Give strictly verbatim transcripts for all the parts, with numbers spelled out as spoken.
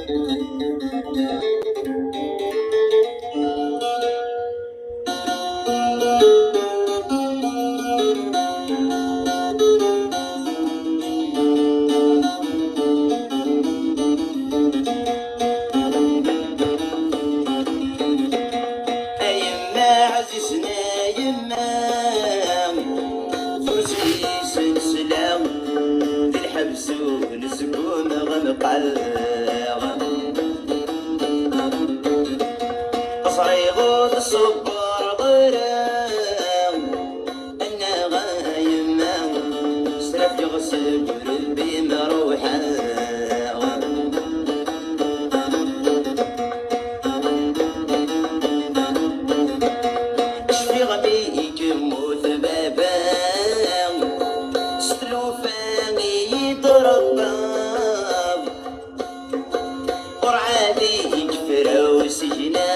A yemma ɛzizen, a yemma, ur s-yesnesla, di lḥebs ur nesgum ɣ-nqal. Ẓriɣ ur tṣebbreḍ ara, annaɣ a yemma, srafgeɣ seg urebbi-m ruḥeɣ. Cfiɣ mi i yemmut baba, s tlufa i yi-d-rebbaḍ. Ur ɛad i yefra usigna,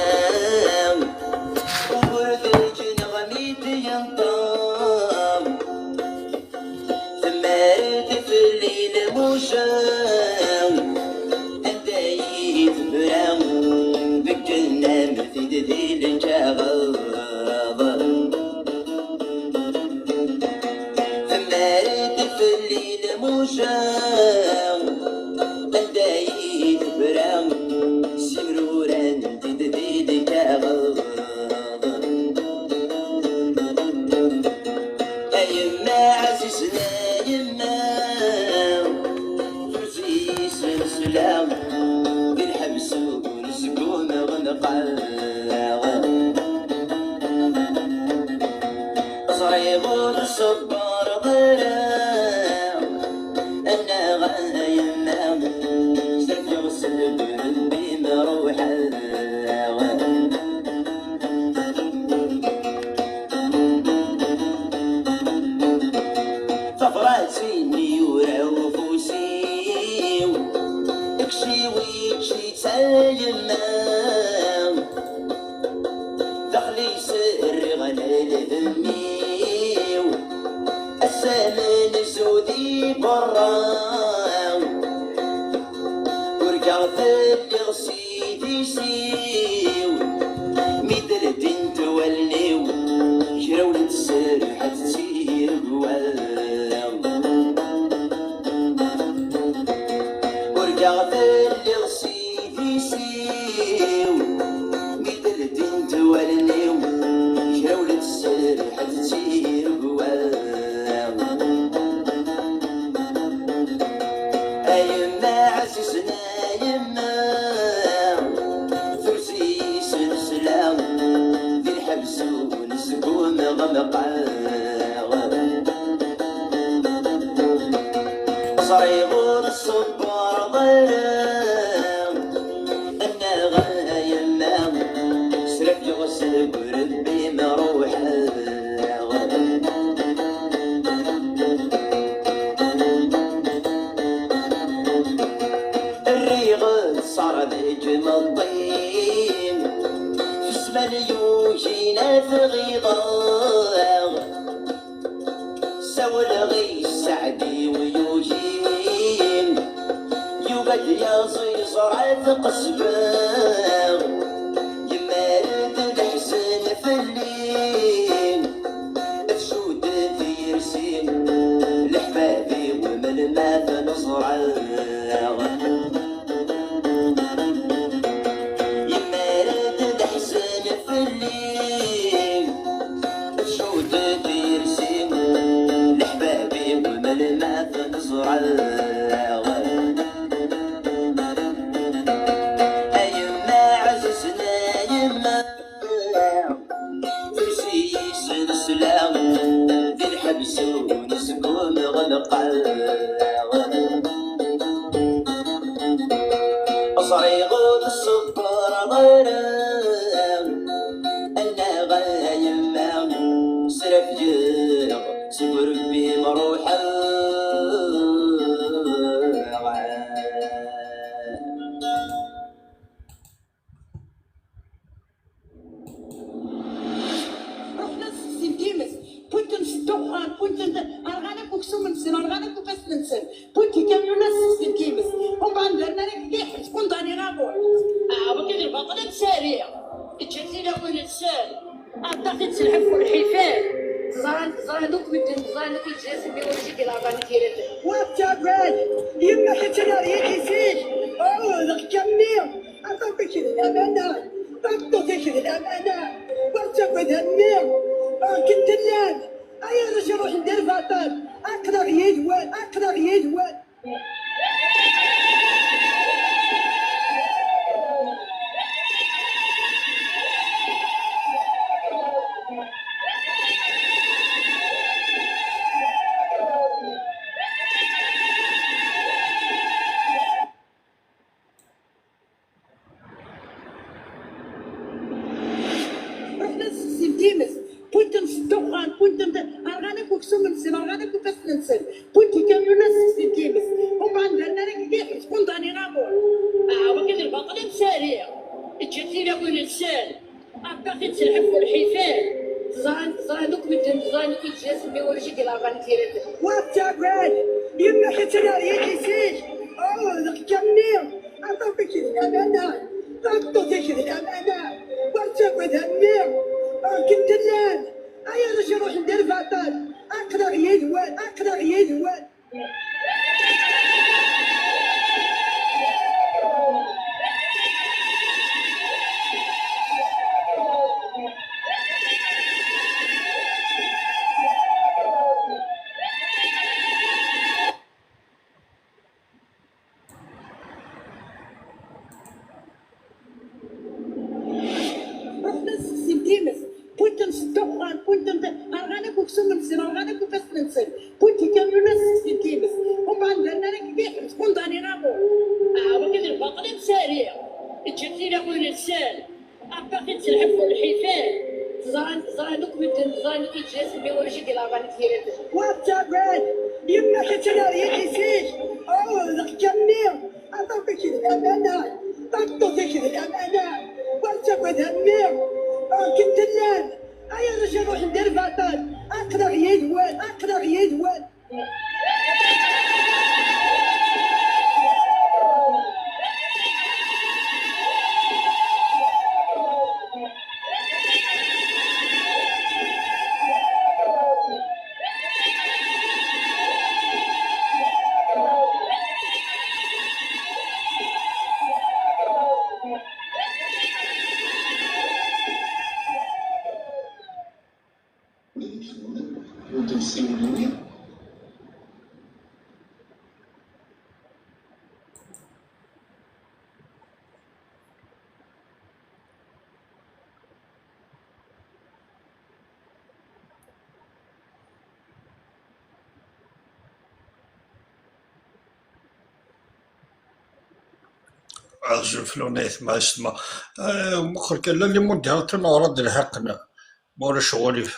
ugur d lǧenɣ mi d-yenṭeḍ. Temmar-d fell-i lmuca, anda i tebra, bekken am tid di lkaɣeḍ. Temmar-d fell-i lmuca, anda i tebra, simruran-d di lkaɣeḍ. A yemma ɛzizen, a yemma, ur s-yesnesla, di lḥebs ur nesgum ɣ-nqal. Ẓriɣ ur tṣebbreḍ ara, annaɣ a yemma, srafgeɣ seg urebbi-m ruḥeɣ. Tabrat-nni yura ufus-iw, kciwi čči-tt a yemma. Daxel-is rriɣ lhemm-iw, ass amenzu di berra. Urgaɣ telliɣ s idis-iw, mi d-ldint wallen-iw, kra ur tserḥet d tiregwa. Urgaɣ telliɣ s idis-iw, mi d-ldint wallen-iw, kra ur tserḥet d tiregwa. A yemma ɛzizen, a yemma, ur s-yesnesla, di lḥebs ur nesgum ɣ-nqal. Ẓriɣ ur tṣebbreḍ ara, annaɣ a yemma, srafgeɣ seg urebbi-m ruḥeɣ. Rriɣ ṣṣar deg imeṭṭi, f ssman yugin ad t-ɣiḍeɣ. Sawleɣ i sseɛd-iw yugin, yugi ad yaẓ iẓra tqesbeɣ. Yemma-d d ḥzen fell-i, tcudd tiyersi, leḥbab-iw melmi ad ten-ẓreɣ. Yemma-d d ḥzen fell-i, tcudd tiyersi, leḥbab-iw melmi ad ten-ẓreɣ. A yemma ɛzizen, a yemma, ur s-yesnesla, di lḥebs ur nesgum ɣ-nqal. Ẓriɣ ur tṣebbreḍ ara, annaɣ a yemma, srafgeɣ seg urebbi-m ruḥeɣ. Ruḥen ad sexsin times, wwin-ten s ddexxan, wwin-ten, rɣan akk uksum-nsen, rɣan akk ifassen-nsen, wwin-t ikamyun ad sexsin times, umbeɛd nerna ara deg Condamné à mort. Ah, وكان البطل مسارية. تجي لنا وين السال. أعطاك تلحف والحفال. زان، زان دوك مدن، زان دوك الجاس اللي وجهك إلى غادي ديرك. وابتعد. يما حتى أنا ريت يسيك. أوه، ذاك كمية. أعطاك كذا الأمانة. أعطاك كذا الأمانة. وابتعد همي. آه، كنت اللام. أيا رجل روح ندير فاطر. أقرأ يدوان، أقرأ يدوان. Ruḥen ad sseksen times, wwin-ten s ddexxan, wwin-ten d-, rɣan akk uksum-nsen, rɣan akk ifassen-nsen, wwin-d ikamyun ad sseksen times. Uqan d annar-agi i ḥbes condamné à mort. Ah, wagi d lbaṭel amsari. Eǧǧ-it i lawan-nsen. Aṭṭax-itt lḥif u lḥifan. Ẓran, ẓran akk medden, ẓran akk iǧǧa-s mmi ur jig laɣan tiret. Wa ttagad, yemma-k ad tali ar yidis-ik. Oh, d lkamni. Aṭṭax-ik d lamana. Tameṭṭut-ik d lamana. Wa ttagad a mmi. Akken tellan. Ay arrac iruḥen di lbaṭel. Aql-aɣ yid-wen, aql-aɣ yid-wen. Ruḥen ad sseksen times, wwin-ten s ddexxan, wwin-ten d-, rɣan akk uksum-nsen, rɣan akk ifassen-nsen, wwin-d ikamyun ad sseksen times. Uqan d annar-agi i ḥbes condamné à mort. Ah, wagi d lbaṭel amsari. Eǧǧ-it i lawan-nsen. Aṭṭax-itt lḥif u lḥifan. Ẓran, ẓran akk medden, ẓran akk iǧǧa-s mmi ur jig laɣan tiret. Wa ttagad, yemma-k ad tali ar yidis-ik. Oh, d lkamni. Aṭṭax-ik d lamana, tameṭṭut-ik d lamana, ur ttagad a mmi, akken tellan, ay arrac iruḥen di lbaṭel, aql-aɣ yid-wen, aql-aɣ yid-wen. Azul fell-awen ay atma yessetma. Eh, meqqer kan, llan les modérateurs neɣra-d lḥiqen. Ma ulac uɣilif.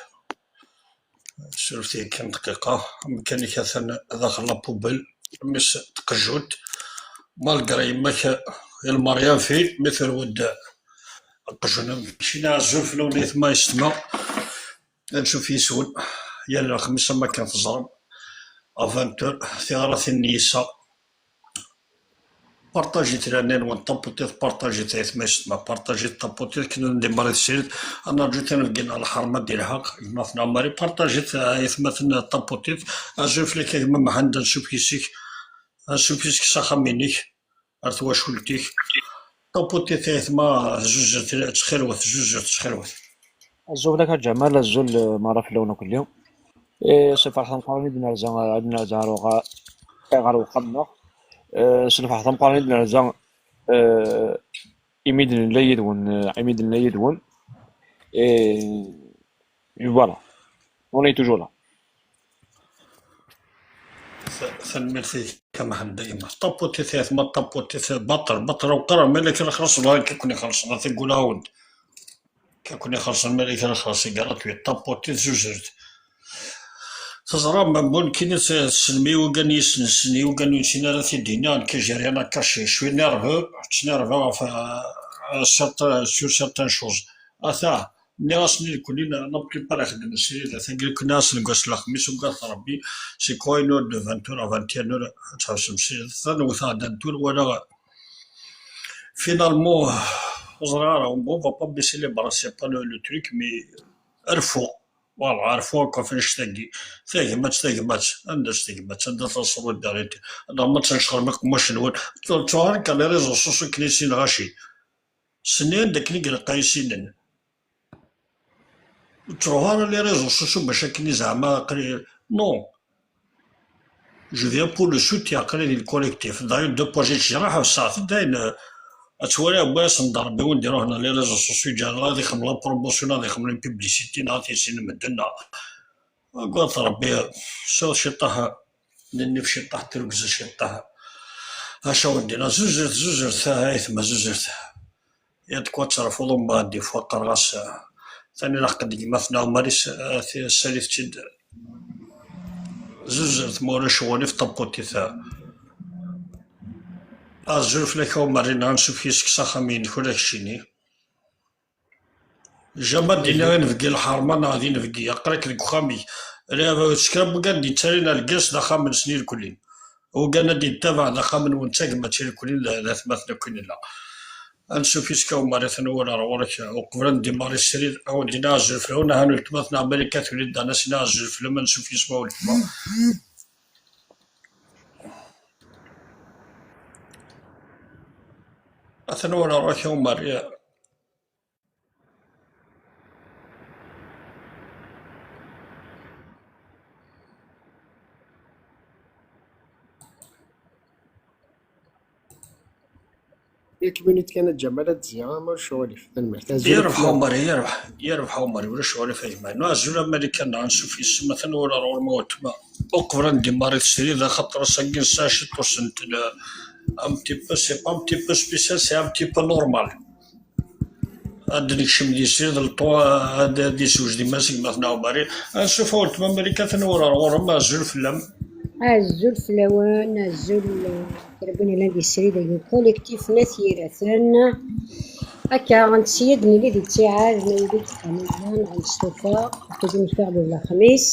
Suref-iyi kan dqiqa. Amkan-ik atan daxel la poubelle. Mmi-s n tqejjut. Malgré yemma-k i lmarya fi, mi turew-d aqjun. Mačči azul fell-awen ay atma yessetma. Ad ncuf yis-wen yal lexmis am akken teẓram. À vingt heures, tiɣratin n yiseɣ. Partajit lɛinani-nwen, taputit, partajit ay atma yessetma, partajit taputit, akken ad ndimmer i tessirt, ad nerǧu tanebgi n lḥerma di lḥeqq, gma-tneɣ Mari, partajit ay atmaten taputit, azul fell-ak a gma Mḥend, ansuf yis-k, ansuf yis-k s axxam-inek, ar twacult-ik. Taputit ay atma, zuzret, ttxirwet, zuzret, ttxirwet. Azul fell-ak a Ǧamal, azul, eh, meṛṛa fell-awen akk-nni. Eh, s lferḥ ameqqran i d-nerza, ad nerza ɣer uɣa-, ɣer uxxam-nneɣ. Eh, s lferḥ ameqqran i d-nerza, eh, imi d-nella yid-wen, eh, imi d-nella yid-wen. Eh, voilà. On est toujours là. Tanemmirt-ik a Mḥend dayma. Taputit ay atma, taputit, baṭel, baṭel, awqer, ma yella kra xlaṣ, bɣan kan ken-ixelṣen, a tigula-awen-d. Kan ken-ixelṣen, ma yella kra xlaṣ, i gratuit, taputit, zuzret. Teẓram, bon, kini s-, tessnem i ugan yis-nessen, i ugan ur nessin ara t-id-iniɣ, nekk j'ai rien à cacher. Je suis nerveux, ttnerveɣ ɣef, euh, certains, sur certaines choses. Ata, nniɣ-asen i nekkni, la plupart ixeddmen srid, atan nekkni ass n wass n lexmis, ugadet Rebbi, c'est quoi une heure de vingt heures à vingt et une heures, ad tḥebsem srid. Atan wteɣ-d un tour, walaɣ Finalement, ẓriɣ ara, on va pas baisser les bras, c'est pas le, le truc, mais rfu. Voilà, rfu akk ɣef annect-agi. Tagmat, tagmat. Anda-tt tagmat? Anda-tt la solidarité? Neɣ ma ttnecxrem iqemmuc-nwen? Ttuɣal kan les réseaux sociaux akken i ssineɣ aci. Snin d akken i ilaq ad issinen. Ur ttruḥ ara les réseaux sociaux bac akken i zeɛma aql-i, non. Je viens pour le soutien, aql-i di le collectif. D'ailleurs, deux projets ǧǧiɣ ḥebseɣ-t-id, dayen, euh, ad twali wwi asen-d Rebbi win d-iruḥen les réseaux sociaux, ǧǧan ad ixdem la promotion, ad ixdem la publicité, neɣ ad t-issinen medden, neɣ agad Rebbi, siweḍ ciṭṭaḥ, nennif ciṭṭaḥ, tirgza ciṭṭaḥ. Acu awen-d-iniɣ, zuzret, zuzret, ah, aytma, zuzret. Yad kwa terfuḍ umbeɛd ifwa qqareɣ-as, ah, tani laqed n gma-tneɣ Maris, ah, ti-, ssalit-tt-id. Zuzret ma ulac uɣilif ṭaputit, ah. Azul fell-ak a Umar, ansuf yes-k s axxam-inek ula keččini. Jama d-iniɣ inebgi lḥerma neɣ d inebgi, aql-ak deg uxxam-ik. Ala, s kra n wigad d-yettalin argaz d axxam-nsen irkelli. Wigad ad d-yettabaɛ d axxam-nwen d tagmat irkelli, d, d atmaten akk i nella. Ansuf yes-k a Umar, atan walaɣ ɣur-k, uqbel ad ndimari srid, a wen-d-iniɣ azul fell-awen, ahan weltma-tneɣ Malika tuli-d, ad as-iniɣ azul fell-am, ansuf yes-m a weltma. Atan walaɣ ɣur-k a Umar. Yak minute kan a Ǧamal ad d-zziɣ, ma ulac uɣilif. Tanemmirt. Azul Yerbeḥ fell-am. Ɛumar, yerbeḥ, yerbeḥ Ɛumar, ulac uɣilif a gma. No, azul a Malika, neɣ ansuf yes-m, atan walaɣ ɣur-m a weltma. Uqbel ad ndimari srid, axaṭer ass-agi nesɛa ciṭṭuḥ n tl-, un petit peu, c'est pas un petit peu spécial, c'est un petit peu normal. Ad d-nekcem di srid, lṭu, ad, ad d-yessewjed iman-is gma-tneɣ Ɛumar. Ansuf a weltma Malika, atan walaɣ ɣur-m, azul fell-am. Azul fell-awen, azul, eh, ɣef win yellan di srid, deg collectif n At Yiraten. Akka, nsya ad nili di ttiɛad, ma yili deg tqanun-a, neɣ nestufa, aql-i nfiɣ-d d lexmis.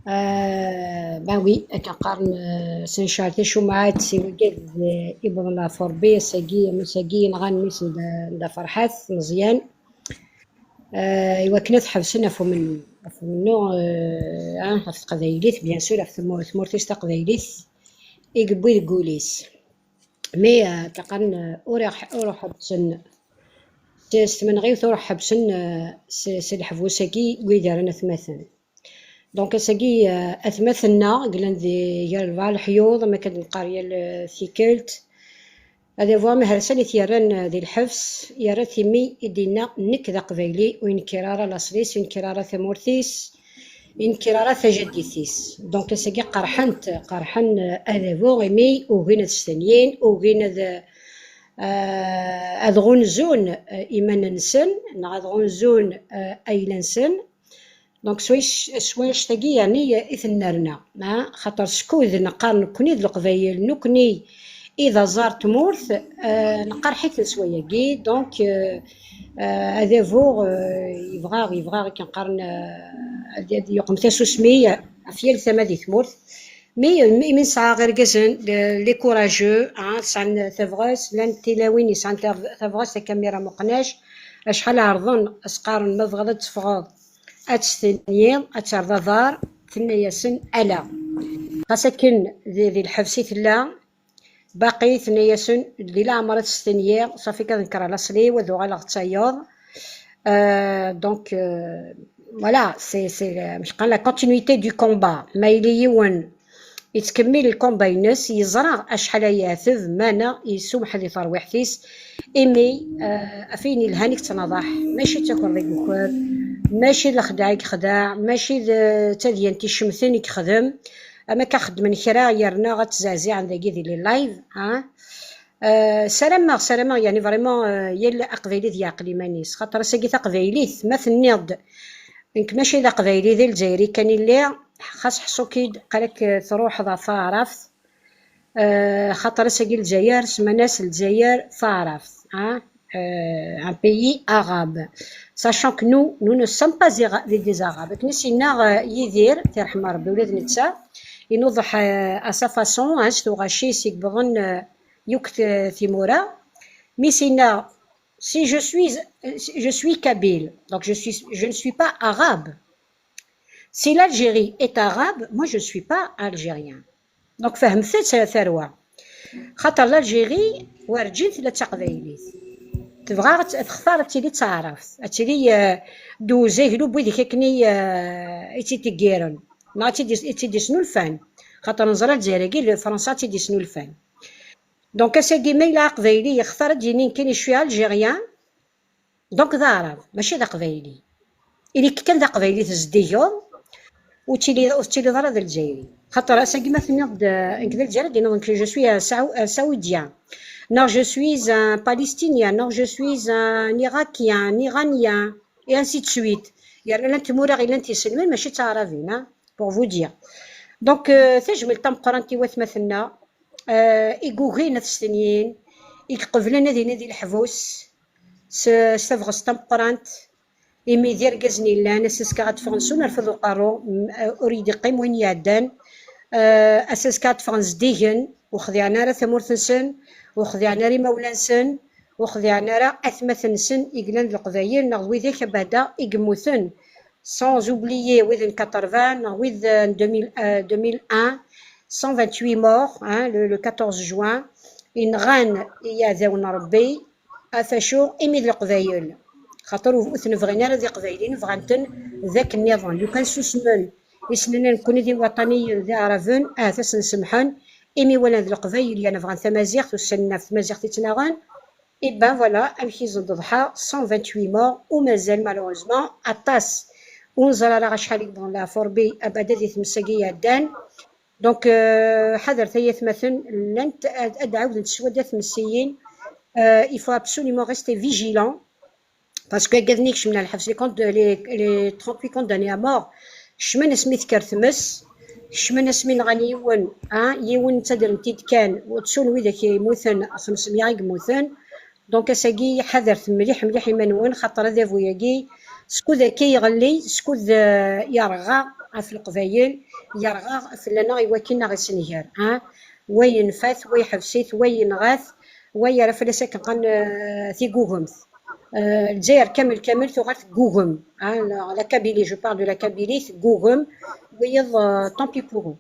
Euh, ben oui, akken qqaren, euh, s ncɛel tacumɛat, i wigad, euh, iwwḍen leɛfu Rebbi, ass-agi, am ass-agi, nɣan mmi-s n Da, n Da Ferḥat Meẓyan. Euh, i wakken ad ḥebsen ɣef umennuɣ, ɣef umennuɣ, euh, ah, ɣef teqbaylit, bien sûr, ɣef tmurt, tmurt-is taqbaylit, i yewwi deg wul-is. Mais, euh, akken qqaren, euh, ur iḥ-, ur ḥebbsen s, s tmenɣiwt, ur ḥebbsen, euh, s, s leḥbus-agi, wid yerran atmaten. Donc, ass-agi, euh, atmaten-nneɣ, yellan di gar lbeɛḍ leḥyuḍ, am akken neqqar yal, euh, tikkelt. Ad avuɣ amehraz-a i t-yerran, euh, di lḥebs, yerra-t imi i d-yenna, nekk d aqbayli, ur yenkir ara laṣel-is, ur yenkir ara tamurt-is, ur yenkir ara tajadit-is. Donc, ass-agi qerḥen-t, qerḥen, euh, adabu, imi ugin ad stenyin, ugin ad, euh, ad ɣunzun, euh, iman-nsen, neɣ ad ɣunzun, euh, ayla-nsen. Donc, s wannect-, s wannect-agi, yeɛni, i ten-nerna, ah, xaṭer skud neqqar nekkni d Leqbayel, nekkni i d aẓar n tmurt, ah, neqreḥ-iten s wayagi. Donc, euh, euh, adabu, euh, yebɣa, yebɣa akken qqaren, euh, ad, ad yeqqem tasusmi ɣef yal tama di tmurt. Mi, mi, mi nesɛa irgazen, le-, les courageux, ah, sɛan tabɣest, llan tilawin yesɛan tab-, tabɣest, a Kamira Muqnac, acḥal ɛerḍen, as-qqaren ma tebɣiḍ ad teffɣeḍ, ad testenyiḍ, ad terreḍ aḍar, tenna-yasen ala. Xas akken di, di lḥebs i tella, baqi tenna-yasen di leɛmer ad testenyiḍ, ṣafi kan ad nekreɣ laṣel-iw, ad uɣaleɣ d tayeḍ. Euh, donc, euh, voilà, c'est, c'est, euh, amek qqaren, la continuité du combat. Ma yili yiwen yettkemmil lkumba-ines, yeẓra acḥal ay yeɛteb, meɛna yessumeḥ di terwiḥt-is, imi, eh, ɣef ayen yelhan i yettnaḍaḥ, mačči d takerḍa i yuker, mačči d lexdeɛ i yexdeɛ, mačči d, eh, tadyant icemten i yexdem, am akka xeddmen kra yerna ad ttzeɛziɛen dagi di les lives, ah. Eh, sarameɣ, sarameɣ, yani vraiment, eh, yal aqbayli ad yeɛqel iman-is, xaṭer ass-agi taqbaylit, ma tenniḍ-d, nekk mačči d aqbayli, d Lezayri kan i lliɣ, xas ḥṣu-k-id, qal-ak, eh, truḥeḍ ɣer taɛrabt, Euh, xaṭer ass-agi Lezzayer, semman-as Lezzayer taɛrabt, hein, euh, un pays arabe. Sachant que nous, nous ne sommes pas des, des, des Arabes. Akken i s-yenna, euh, Yidir, tirḥem Rebbi ula d netta, inuḍeḥ, euh, à sa façon, hein, s tuɣac-is i yewwḍen, euh, yakk t-, timura. Mi s-yenna, si je suis, je suis kabyle, donc je suis, je ne suis pas arabe. Si l'Algérie est arabe, moi je ne suis pas algérien. Donc fehmet-tt tarwa. Xaṭer l'Algérie werǧin tella d taqbaylit. Tebɣa ad t-, textar ad tili d taɛrabt, ad tili, euh, d uzaglu n wid akken i, euh, i tt-id-iggiren, neɣ i tt-id-, i tt-id-isnulfan. Xaṭer neẓra Lezzayer-agi, Fransa i tt-id-isnulfan. Donc ass-agi ma yella aqbayli yextar ad d-yini nekkini je suis algérien, donc d aɛrab, mačči d aqbayli. Ili-k kan d aqbayli tezdigeḍ, ur ttili-, ur tettiliḍ ara d Lezzayer. Xaṭer ass-agi ma tenniḍ-d, euh, nekk d Lezzayer, ad d-tiniḍ nekk je suis un Saou-, un saoudien, neɣ je suis un palestinien, neɣ je suis un irakien, un iranien, et ainsi de suite. Yerna llant tmura i llant iselmen, mačči d taɛrabin, hein, pour vous dire. Donc, euh, tajmilt tameqqrant i watmaten-nneɣ, euh, i yugin ad stenyin, i iqeblen ad inin di leḥbus s, s tabɣest tameqqrant, imi d irgazen i llan, ass-a azekka ad ffɣen s unerfed uqerru, m-, ur yi-d-iqqim wayen iɛeddan. Euh, ass-a azekka ad ffɣen zdigen, ur xdiɛen ara tamurt-nsen, ur xdiɛen ara imawlan-nsen, ur xdiɛen ara atmaten-nsen i yellan d Leqbayel, neɣ d widak abada i yemmuten, sans oublier wid n quatre-vingts, neɣ wid n deux mille, euh, deux mille un, cent vingt-huit morts, hein, le, le quatorze juin, i nɣan i yiɛdawen n Rebbi, ɣef acu? Imi d Leqbayel. Xaṭer ur, ur ten-bɣin ara d Iqbayliyen, bɣan-ten d akken nniḍen. Lukan susmen, i s-nnan nekkni d iwaṭaniyen, d Iɛraben, ahat ad sen-semḥen, imi walan d Leqbayel, yerna bɣan tamaziɣt, ur ssinen ɣef tmaziɣt i ttnaɣen. Et ben voilà, amek i ẓẓend ḍḥa, cent vingt-huit morts, u mazal malheureusement aṭas. Ur neẓri ara acḥal i yewwḍen leɛfu Rebbi, abada di tmes-agi iɛeddan. Donc, euh, ḥadret ay atmaten, llant ad, ad ɛawdent swadda tmessiyin. Euh, il faut absolument rester vigilant. Parce que agaden i kecmen ar lḥebs, les con-, les, les trente-huit condamnés à mort, kecmen asmi tekker tmes, kecmen asmi nɣan yiwen, hein, yiwen ttadren-t-id kan, u ttun widak yemmuten, xemsemya i yemmuten. Donc ass-agi ḥadret mliḥ mliḥ iman-nwen, xaṭer adabu-agi skud akka yeɣli, skud, euh, yerɣa ɣef Leqbayel, yerɣa fell-aneɣ i wakken ad aɣ-issenger, hein. Wa yenfa-t, wa iḥbes-it, wa yenɣa-t, wa yerra fell-as akken qqaren, euh, tigugemt. Euh, Lezzayer kamel kamel tuɣal teggugem, hein, la, la Kabylie, je parle de la Kabylie, teggugem, wiyiḍ, euh, tant pis pour eux.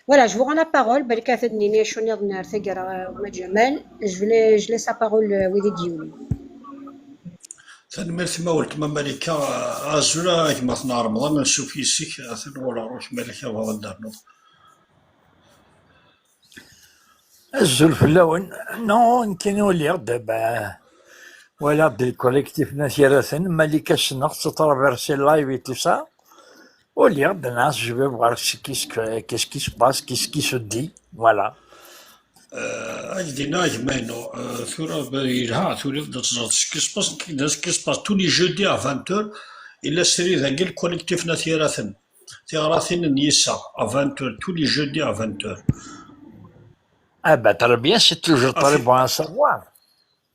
Voilà, je vous rends la parole. Balak ad d-nini acu nniḍen ar taggara, euh, Gma Ǧamal. Je vais, je laisse la parole, euh, wid i d-yiwin. Tanemmirt i ma weltma Malika. Azul a gma-tneɣ Remḍan, ansuf yes-k, atan ɣur-ɣur-k Malika, bɣiɣ ad d-ternuḍ. Azul fell-awen. Non, nekkini uliɣ-d, ben, walaɣ-d le collectif n At Yaraten, Malika ssneɣ-tt à travers ses lives et tout ça. Uliɣ-d, nas, je vais voir ce qui se, qu'est-ce qui se passe, qu'est-ce qui se dit, voilà. Euh, ad k-d-iniɣ a gma-inu, euh, tura b-, yelha, tuliḍ-d ad teẓreḍ ce qui se passe, ce qui se passe tous les jeudis à vingt heures, yella srid-agi le collectif n At Yaraten. Tiɣratin n yiseɣ, à vingt heures, tous les jeudis à vingt heures. Ah ben, très bien, c'est toujours très bon à savoir.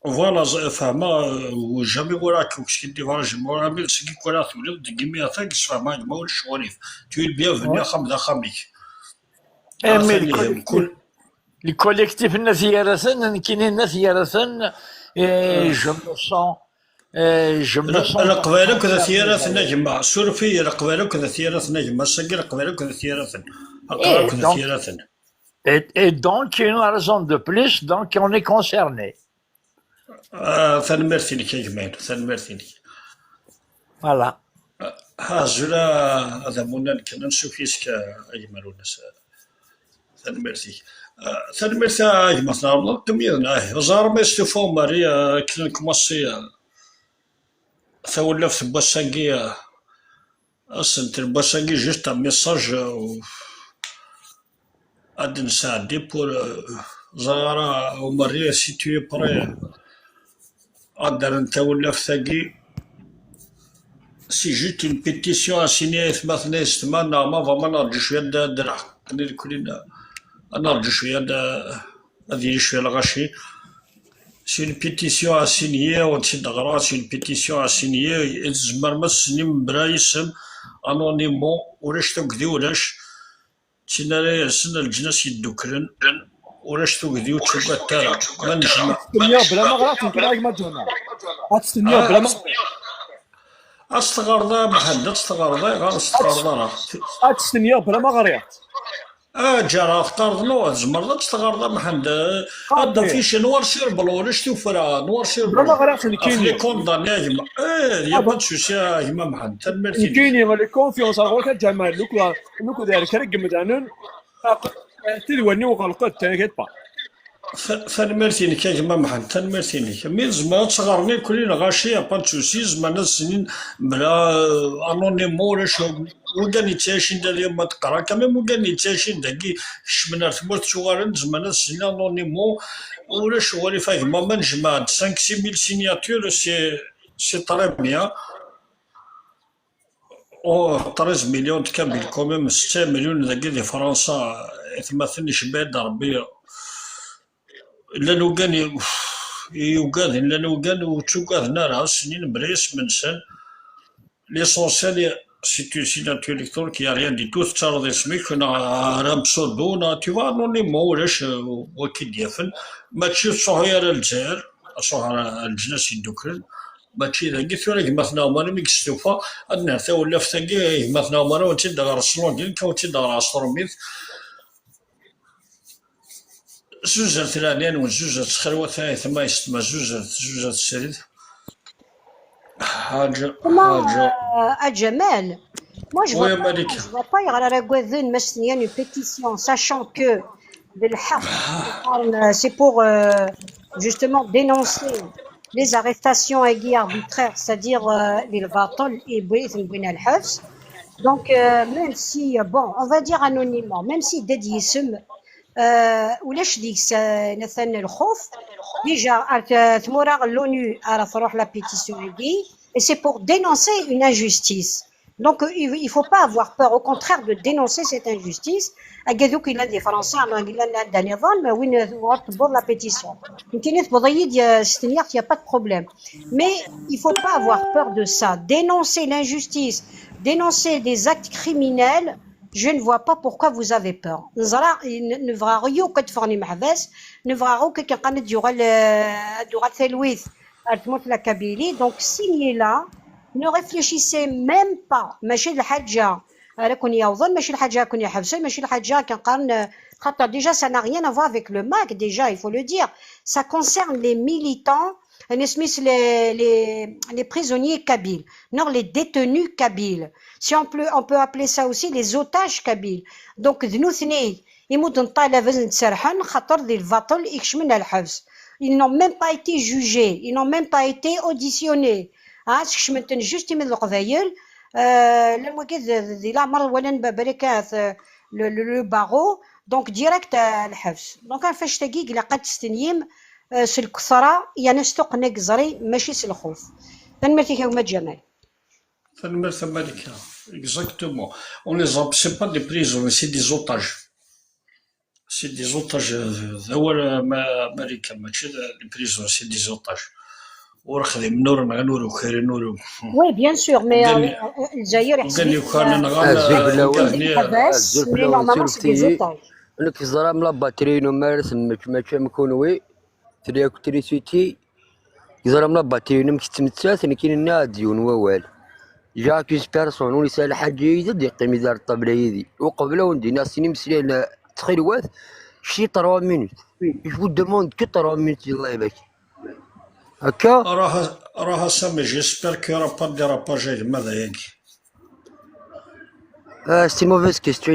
Voilà, ẓ-, fehmeɣ, euh, jamais walaɣ-k, ur k-skiddibeɣ ara, jamais walaɣ, mais seg i k-walaɣ tuliḍ, deg imi atan, sfehmeɣ-ak ma ulac aɣilif. Tu es le bienvenu, axxam d axxam-ik. Eh, mais le collectif, le collectif n At Yaraten, nekkini n At Yaraten, eh, je me sens, eh, je me sens Leqbayel akk d At Yaraten, a gma. Suref-iyi, Leqbayel akk d At Yaraten, a gma. Ass-agi Leqbayel akk d At Yaraten. Aql-aɣ akk d At Yaraten. Et, et donc, une raison de plus, donc on est concerné. Ah, tanemmirt-inek a gma-inu, tanemmirt-inek. Voilà. Ah, azul a, a Damunan, kan ansuf yes-k a, a gma Lunas. Tanemmirt-ik. Ah, tanemmirt a gma Tnarmeḍ, qqim yid-neɣ. Ah, ẓer ma yestufa umari, ah, akken ad nkumaṣi, ah, tawlaft n wass-agi, ah, asentel n wass-agi, juste un message, ah, ad d-nesɛeddi pour, euh, ẓriɣ ara umerri est situé près ad d-rren tawlaft-agi. C'est juste une pétition à signer, aytmaten, aysetma, neɣ ma vraiment ad nerǧu cwiya ad d-, ad d-lḥeqen irkelli, ad nerǧu cwiya ad, ad yili cwiya lɣaci. C'est une pétition à signer, ur tt-id-ɣreɣ, c'est une pétition à signer, tzemrem ad tesnem mebla isem, anonyme, ulac tagdi, ulac. D tin ara yersen leǧnas yedduklen, Ulac tugdi ur ttugad ara. Ma nejmeɛ. Tenniḍ bla ma ɣriɣ, tenker a gma Ǧamal. Ad tenniḍ bla ma ɣriɣ. Ad s-teɣreḍ a Mḥend, ad s-teɣreḍ, ayɣer ad s-teɣreḍ ara? Ad tenniḍ bla ma ɣriɣ. Ah, ǧareɣ teqqareḍ no, tzemreḍ ad s-teɣreḍ a Mḥend. Ad d-afici noir sur blanc, ulac tuffra, noir sur Bla ma blanc. ɣriɣ Ɣef nekkini. Les condamnés a gma. Eh, y a pas de souci a gma Mḥend, tanemmirt-inek. Nekkini les confiance ar ɣur-k a Ǧamal, luku luku d ar kra n yemdanen. Tidwa-nni uɣelqent, t'inquiète pas. Ta- Tanemmirt-inek a gma Mḥend, tanemmirt-inek. Mi tzemreḍ ad teɣreḍ nekkni lɣaci, y a pas de souci, zemren ad snin bla euh, anonymo, ulac wiggan yettɛicin da deg ma teqra, quand même wiggan yettɛicin dagi kecmen ar tmurt ttuɣalen, zemren ad snin anonymo, ulac uɣilif a gma, ma nejmeɛ-d cinq six mille signatures, c'est c'est très bien. Oh, treize millions de Kabyles, quand même, setta millions dagi di Fransa, atmaten icebba-d Rebbi. Llan ugan i- i ugaden, llan ugan ur ttugaden ara, snin bla isem-nsen. L'essentiel, c'est une signature électorale qui a rien du tout, tettareḍ isem-ik, neɣ ar un pseudo, neɣ tu vas anonymement, ulac euh, wa k-id-yafen. Mačči ur tettruḥu ara Lezzayer, ad truḥ ar Leǧnas Yedduklen. Mačči dagi tura gma-tneɣ Ɛmar mi yestufa, ad nerr tawlaft-agi, gma-tneɣ Ɛmar, ad wen-tt-id-ɣer s l'anglais, ad wen-tt-id-ɣer s trumit. Zuzert leɛnaya-nwen, zuzert ttxil-wet, ay atma yessetma, zuzert, zuzert srid. Ḥaǧa, Comment, ḥaǧa. euh, à Jamal, moi je Oui, vois pas, Malika. Je vois pas يغرى راه قاعدين ما سنيان une pétition, sachant que de الحق, c'est pour euh, justement dénoncer les arrestations arbitraires, c'est-à-dire euh, les الباطل يبغي يثنبونا الحبس. Donc euh, même si, euh, bon, on va dire anonymement, même si داد يسم euh, ولاش ديك س- مثلا الخوف, déjà euh, تمورا l'ONU راه تروح la pétition هادي, et c'est pour dénoncer une injustice. Donc, euh, il ne faut pas avoir peur, au contraire, de dénoncer cette injustice. Agadou qu'il a des Français, il a des Danévon, mais oui, on pour la pétition. Donc, il n'y a pas de problème. Mais il ne faut pas avoir peur de ça. Dénoncer l'injustice, dénoncer des actes criminels, je ne vois pas pourquoi vous avez peur. نزرع نفرا غيو كتفغني محبس, نفرا غيو كي كان قاند يغال يغال ثلويث. Donc, signez là, ne réfléchissez même pas. ماشي الحاجة راكم يعوضون, ماشي الحاجة راكم يحبسون, ماشي الحاجة كنقارن, خاطر déjà ça n'a rien à voir avec le MAK, déjà il faut le dire. Ça concerne les militants, les, les, les prisonniers kabyles, non, les détenus kabyles. Si on peut, on peut appeler ça aussi les otages kabyles. Donc, ذنوثني يمدن الطلبة نتسرحن خاطر ذي الباطل يكشمنا الحبس. Ils n'ont même pas été jugés, ils n'ont même pas été auditionnés. ها سكشمنتن juste من القبايل. آه لان وكيد ذي العمر ولا بركات le barreau, donc direct الحبس. Donc فاش تاقيك لقد تستنيم آه سلكثرة يعني استقنا قزري ماشي سلخوف. تنمرتي كوما جمال. Tanemmirt a Malika. Exactement. On les a, c'est pas des prisonniers, c'est des otages. C'est des otages euh, d awal a Malika, mačči d les prisonniers, c'est des otages. Ur xdimen ur nɣan ur ukiren ur. Oui, bien sûr, mais Ugan- Lezzayer Ugan yukan nɣan Azul fell-awen. Ḥbas, mais normalement c'est des otages. Nekk ẓram la batterie-inu mi ara temmečč, mačči am kunwi. Tella-yak trisiti. Ẓram la batterie-inu mi tettmettat, nekk nenna-d yiwen wawal. Jacques Persson, ur yesɛi lḥaǧa yid-i, ad yeqqim yid-i ar ṭṭabla yid-i. Uqbel ad wen-d-iniɣ sin imeslayen, ttxilwat, kečč trois minutes. Je vous demande que trois minutes, yella ibak. Akka? Raha, raha Sami, j'espère qu'il n'y aura pas de dérapage avec Mada Yankee. Ah, c'est une mauvaise question,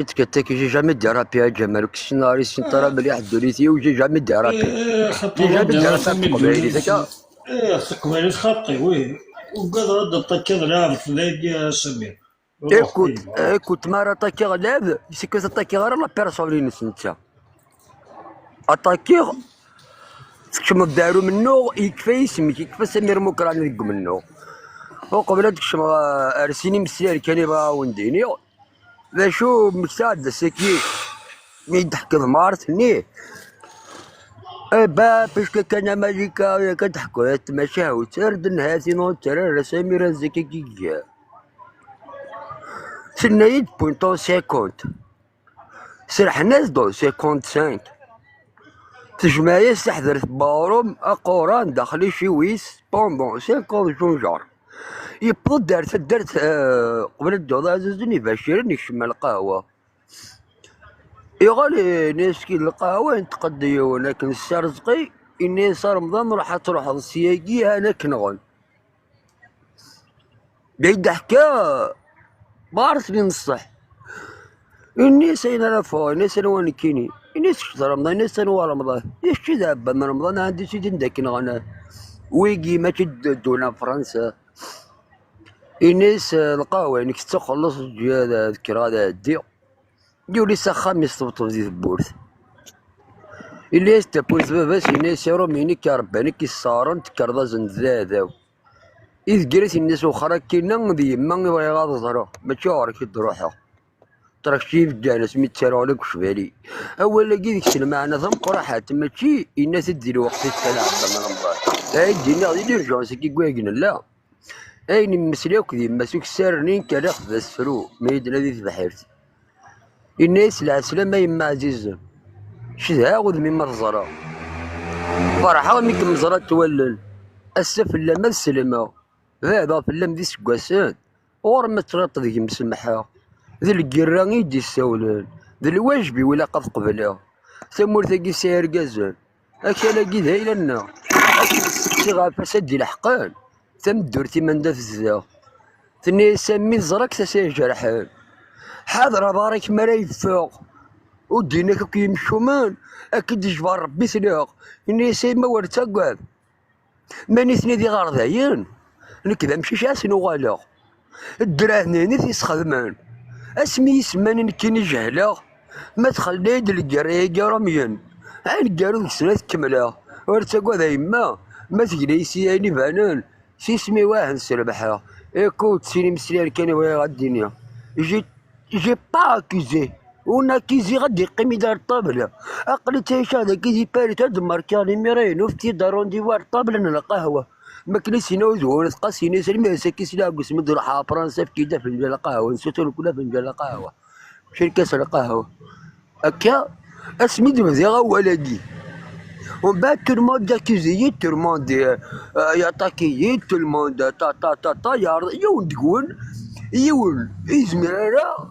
que j'ai jamais dérapé à Jamal. J'ai jamais dérapé. J'ai jamais dérapé. Teqbaylit xaṭi, oui. Ugadeɣ ad d-aṭakiḍ lɛebd dagi a Sami. Écoute, écoute, ma ara aṭakiɣ lɛebd, c'est que aṭakiɣ ara la personne-ines netta. Aṭakiɣ, tekcmeḍ-d ar umennuɣ, yekfa yisem-ik, yekfa Samir Mukrani deg umennuɣ. Uqbel ad kecmeɣ ar sin imeslayen kan i bɣiɣ ad wen-d-iniɣ. D acu mmektaɣ-d ass-agi mi d-teḥkiḍ Mart-nni? Eh ben, puisque kan Amalika kan teḥkiḍ tmacahut, ar d-nhat i nɣen ttrar ass amir azekka gigi. Tenna-yi-d point en cinquante. Serḥen-as-d cinquante-cinq. Tejmeɛ-yas taḥdert n weɣrum aquran daxel iciwi-s pendant cinq ans d junjar. Yewweḍ-d ar taddart, eh, qbel ad d-yaweḍ Ɛzizen Ibaciren yekcem ar lqahwa. Yuɣal, eh, yenna-yas ki lqahwa, yenṭeq-d yiwen akken Ssi Arezqi, yenna-yas a Remḍan, ruḥ ad truḥeḍ syagi, han ad k-nɣen. Bɛid ḥka, bɣar-ten ineṣṣeḥ. Ini-as ayen ara ffɣeɣ, ini-as anwa nekkini. Ini-as kečč d Remḍan, ini-as anwa Remḍan. Ini-as kečč d ɛebban Remḍan, ɛandi sidi n dakken ɣana. Wigi mačči d ddula n Fransa. Ini-as, eh, lqahwa-inek tettaxelleṣ, ǧǧi ad, ad kkreɣ ad ɛeddiɣ. Yuli s axxam, yesṭebṭeb di tewwurt. Ini-as tapult baba-s, ini-as iṛumi-inek iṛebban i k-isseɣren, tekkreḍ-asen-d d aɛdaw. Idegger-it, ini-as wexxer akkinna d yemma i bɣiɣ ad ẓreɣ, mačči ɣer-k i d-ruḥeɣ. Trakci ibeddan asmi ttaruɣ la deg ucbali. Awal-agi deg-s lmeɛna tameqqraḥant, mačči yenna-t-id di lweqt-is kan ɛebban Remḍan. Ay d-iniɣ di l'urgence-agi n wayeg nella. Ayen immeslay akk d yemma-s ukessar-nni n kalax d asefru, mi yi-d-nadi tebḥirt. Yenna-yas lɛeslama a yemma ɛzizen. Cedhaɣ udem-im ad ẓreɣ. Ferḥeɣ mi kem-ẓrant wallen. Ass-a fell-am ad sellmeɣ. Beɛdeɣ fell-am d iseggasen. Ɣur-m ad tɣiṭ deg-m semḥeɣ. D lgirra i yi-d-issawlen. D lwajeb-iw ilaq ad qebleɣ. Tamurt-agi tesɛa irgazen. Akal-agi d ayla-nneɣ. Ad k-id-sseqsiɣ ɣef wass ad d-ileḥqen. Tameddurt-im anda tezdeɣ. Tenna-yas a mmi teẓra-k tasa ijerḥen. Ḥader aḍar-ik mi ara yeffeɣ. Ur d-inak akk yimcumen, ad k-id-ijber Rebbi sliɣ. Yenna-yas a yemma ur ttagad. Ma nitni d iɣerdayen, nekk d amcic ad sen-uɣaleɣ. Ddreɛ-nni i t-isxedmen. Asmi i semman nekkini jehleɣ, ma txella-yi-d lgerra-agi rumyen. Aneggaru deg-sen ad t-kemmleɣ. Ur ttagad a yemma, ma tegla-yi si ayen ibanen, s isem-iw ad ten-srebḥeɣ. Écoute, sin imeslayen kan i bɣiɣ ad d-iniɣ. J'ai, j'ai pas accusé. Ur n-accusiɣ, ad d-iqqim i dar ṭṭabla. Aql-i ttɛiceɣ dagi di Paris, ad d-markiɣ limira-inu, fti-d rendez-vous ar ṭṭabla n lqahwa. Makken i s-yenna udwun, tqas-ini, s almi d ass-agi s leɛgusmi d-ruḥeɣ ɣer Fransa, efk-iyi-d afenǧal n lqahwa, nessutur nekkni afenǧal n lqahwa. Mačči lkas n lqahwa. Akka, asmi d-bdiɣ awal-agi. Umbeɛd, tout le monde accuse-iyi, tout le monde, euh, euh, yaṭaki-yi, tout le monde, ta, ta, ta, ta, yeɛreḍ, yiwen deg-wen, yiwen, ur yezmir ara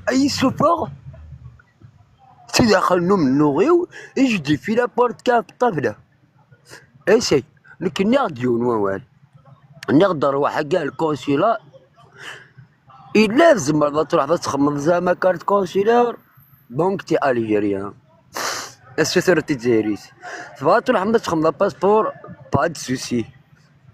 ad yi-ssufeɣ si daxel n umennuɣ-iw, ijdi fi la porte kan ṭṭabla. Essaye, nekk nniɣ-d yiwen wawal. Nniɣ-d rwaḥ akka ar lkunsula, illa tzemreḍ ad truḥeḍ ad txedmeḍ zɛama carte consulaire, donc t'es algérien. Assuter-d tizzayrit. Tebɣa ad truḥeḍ ad txedmeḍ apaspuṛ, pas de souci.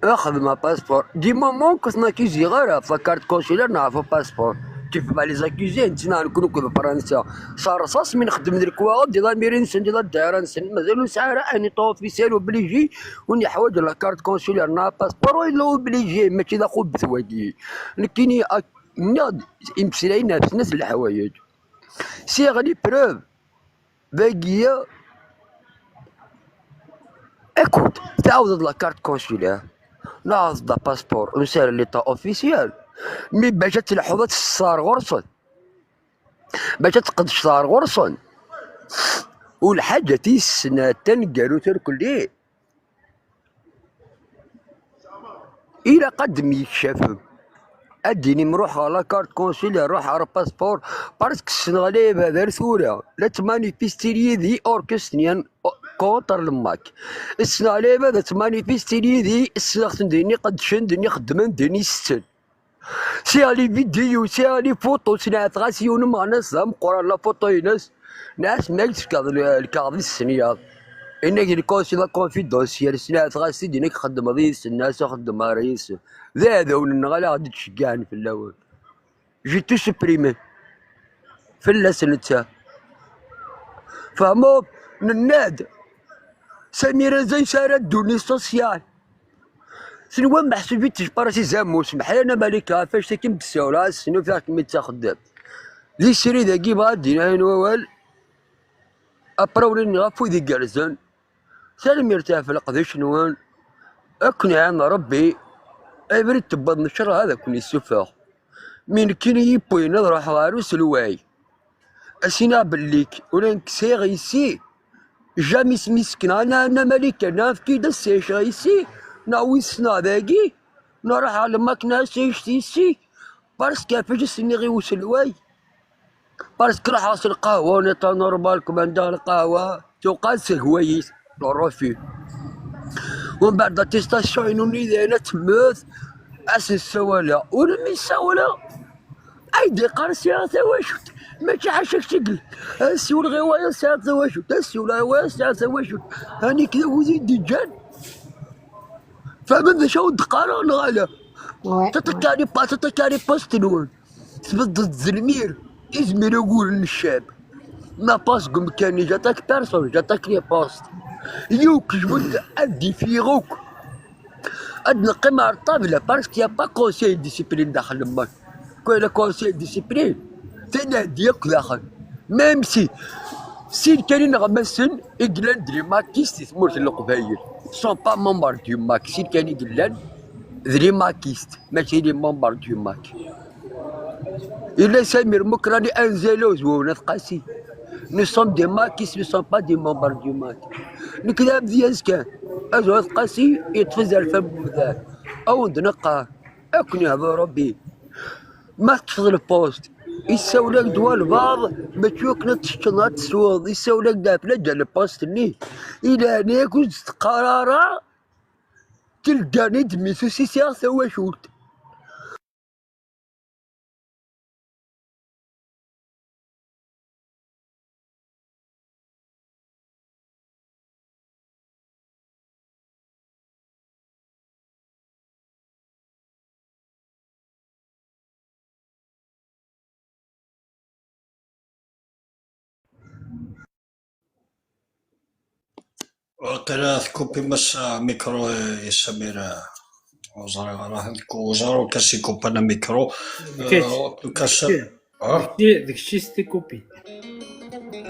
Xdem apaspuṛ. Du moment que ur ten-accusiɣ ara ɣef la carte consulaire neɣ ɣef upaspuṛ. Tu peux pas les accuser, netta nekkni akked Fransa. S rrṣaṣ mi nxeddem d lekwaɣeḍ, di lamiri-nsen, di la daɛira-nsen. Mazal ur nesɛi ara un état officiel obligé, win yeḥwaǧen la carte consulaire neɣ apaspuṛ, ur yella obligé, mačči d axubbet wagi. Nekkini, ak-, nniɣ-d imeslayen ɣef snat n leḥwayeǧ. Sɛiɣ les preuves. Dagi, écoute, tɛawdeḍ la carte consulaire, neɣ tɛawdeḍ apaspuṛ, ur nesɛi ara l'état officiel. Mi bac ad telḥuḍ ad tesseɣ ɣur-sen. Bac ad tqeddceḍ ɣer ɣur-sen. U lḥaǧa tis snat taneggarut irkelli. Ilaq ad myekcafem. Ad d-inim ruḥeɣ la carte consulaire, ruḥeɣ ɣer passeport, parce que ssneɣ la ibader tura. La ttmanifestin yid-i, or que ssnen contre le MAK. Ssneɣ la ibader ttmanifestin yid-i, ssneɣ-ten din iqeddcen, din ixeddmen, din isetten. Sɛiɣ les vidéos, sɛiɣ les photos, sneɛteɣ-as yiwen umeɣnas d ameqqran la photo-ines. Nniɣ-as ma ak-d-fkeɣ lkaɣeḍ-is s nnyaḍ. Inna-k lkaɣeḍ-is la confidentiel, sneɛteɣ-as-t-id, inna-k xeddmeḍ yid-sen, nniɣ-as ur xeddmeɣ ara yid-sen. D iɛdawen-nneɣ, ala ɣ-d-ttceggiɛen fell-awen. J'ai tout supprimé. Fell-as netta. Fehmeḍ? Nenna-d. Sami Raza yesɛa ddunit social. Tenwa meḥsub i tejpar si zammus, meḥya na Malika, ɣef act akken d-ssawleɣ, ass-n ufiɣ-kem-id taxeddamt. Di srid-agi, bɣa ad d-iniɣ ayen wawal, aprawlen ɣef wid igerrzen. Tanemmirt ɣef leqdic-nwen. Ad ken-iɛin Rebbi. Abrid tewweḍ ncalleh ad ken-issufeɣ. Mi nekkini yiwwin ad ruḥeɣ ɣer uselway. As-iniɣ belli-k ula nekk sɛiɣ yessi, Jamais s miskin, ana, ana Malika, neɣ efk-iyi-d assiɛic ici, neɣ wis neɣ dagi, neɣ ruḥ ɣer lmakna assiɛic ici, parce que ɣef acu s-nniɣ i uselway, parce que ruḥeɣ s lqahwa, on est normal, kmanda lqahwa, tuqal s lehwayit, le refus. Umbeɛd l'attestation-inu-nni dayen ad temmut, ad s-ssawaleɣ, ur mi ssawaleɣ, ay d-iqqar sɛiɣ tawacult, mačči ḥaca kečč i yellan. Ad siwleɣ i wayeḍ sɛiɣ tawacult, ad siwleɣ i wayeḍ sɛiɣ tawacult. Anik d awid i d-iǧǧan. Fehmem d acu awen-d-qqareɣ neɣ ala? Ouais, ouais. Tiṭ-, tiṭ-, tiṭ-, post-nwen. Tbeddeḍ d lmir, izmir uguren n ccab. Ma pas deg umkan-nni, j'attaque personne, j'attaque les postes. Yiwk jbut ad d-ifiɣ akk. Ad neqqim ar ṭṭabla, parce qu'il y a pas conseil de discipline daxel n Mac. Quand il y a conseil de discipline, tanadi akk daxel. Même si, sin kan ineɣmasen i yellan d les makistes di tmurt n Leqbayel, sont pas membres du MAK, sin kan i yellan d les makistes, mačči les membres du MAK. Yella Samir Mukrani, Anzelo d Wawnas Qasi. Nous sommes des makistes, nous sommes pas des membres du MAK. Nekk d amedyaz kan. Azwat Qasi yeṭṭef azerfan n umdan. Awen-d-neqqar, akken ihder Rebbi. Ma teṭṭfeḍ lpust, issawel-ak-d walbaɛḍ, mačči akken ad teččeḍ, ad tesweḍ, issawel-ak-d ɣef laǧal lpust-nni. I leɛnaya-k ur d-teqqar ara, teldan-id mi tusi sɛiɣ tawacult. Waqila tkupi massa mikru i Samir, ur ẓriɣ ara, ur ẓriɣ ur kas ikupan amikru. Kečč, eh, ur kas, kečč, ah? Kečč, d kečč i s-tikupi.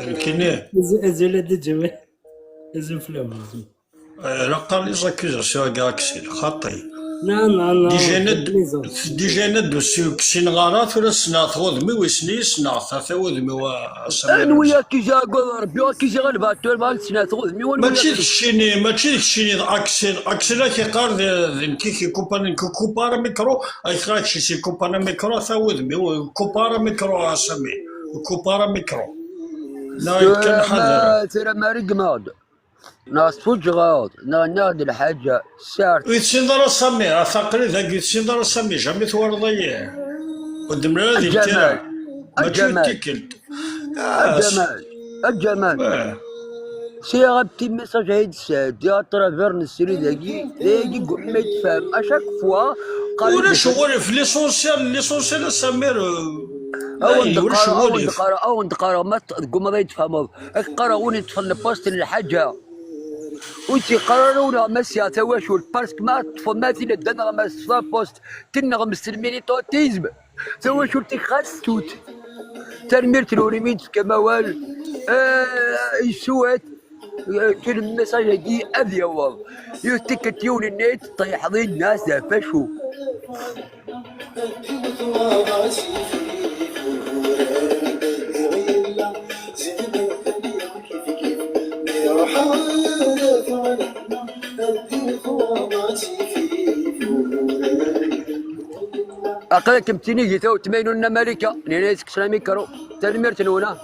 Nekkini? Azul, azul a Dda Ǧamal. Azul fell-awen, azul. Eh, la qqar les accusations-agi, Axel, xaṭi. Non, non, non, déjà d-, déjà d-, ur ssineɣ ara, tura ssneɣ-t wudem-iw, yessen-iyi, ssneɣ-t ata wudem-iw, a, a Samir. Anwi akkiza agad Rebbi, akkiza ɣalba, tura bɣa ssneɣ-t wudem-iw, anwi mačči d keččini, mačči d keččini, d Axel, Axel ak-iqqar d, d nekk i k-ikupan, nekk kupa ara mikru, ak-iqqar kečč i kupan amikru, ata wudem-iw, kupa ara mikru, a Sami, kupa ara mikru. Neɣ kan ḥader. Tura ma regmeɣ-d. Neɣ tfuǧǧeɣ-aɣ-d, neɣ nniɣ-d lḥaǧa, sɛiɣ. Ur tessineḍ ara Sami, a taqli dagi, ur tessineḍ ara Sami, jamais twalaḍ aya. Ur d-mlal ara di lkira. Mačči d tikkelt. A Ǧamal, a Ǧamal. Eh. Sɛiɣ un petit message ad d-sɛeddiɣ à travers n sri dagi, dagi gumma tfehmem, à chaque fois, ulac uɣilif, l'essentiel, l'essentiel a Samir, euh, awen-d-qqareɣ, awen-d-qqareɣ, awen-d-qqareɣ, ma t-, tgummaḍ ad yi-tfehmeḍ. Ad k-qqareɣ win yeṭṭfen lpust n lḥaǧa. Ur tt-yeqqar ara ula ma sɛiɣ tawacult, parce que ma teṭṭfeḍ, ma t-id-ddan neɣ ma teṭṭfeḍ lpust, tenneɣ msel militantisme. Tawacult-ik ɣas tut. Tanemmirt-nwen imi d-tefkam awal. Eh, yessuwat. Eh, tul message-agi ad yaweḍ. Yiwet tikkelt yiwen-nni teṭṭeḥ din nas d facu. Aql-ikem d tinigit a weltma-inu n Malika, nina yessekcem amikru. Tanemmirt-nwen, ah.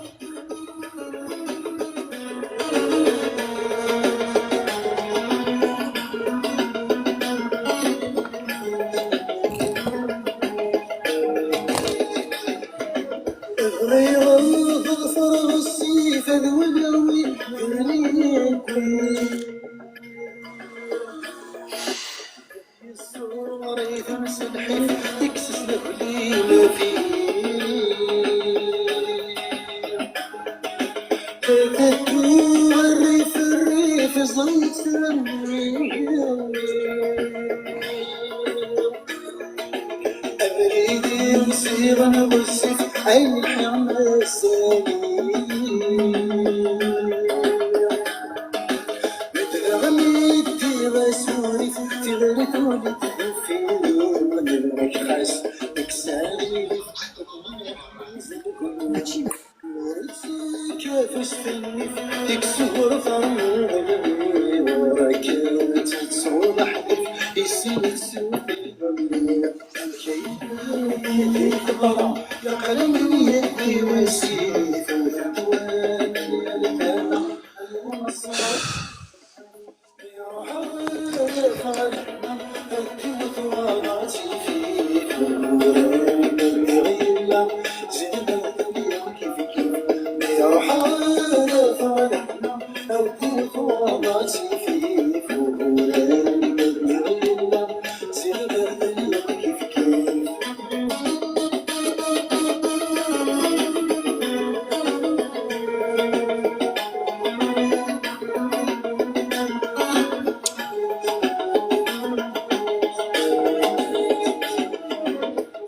Bɣiɣ ad ḍefreɣ ssif ad walawi. Yessuɣer-iten s lḥif, ikkes s lehli ma fi. Tattu rrif rrif, ẓẓay-tt s lemri. Abrid-iw siɣen ɣezzif, ay lḥiɣ ma sani. Daɣen yeddi asurif, tiɣri tuli-d deffir, nnek xas deg sɛirif. Mačči. Ur ittekkat Ur s-tennif deg ssuhur ternuḍ lmir, akken tettruḍ aḥdef, issin tsufiḍ lmir. Amek ay yella yid-i teḍra, leqlam n yid-i wasif, ur ten-twala yal tama.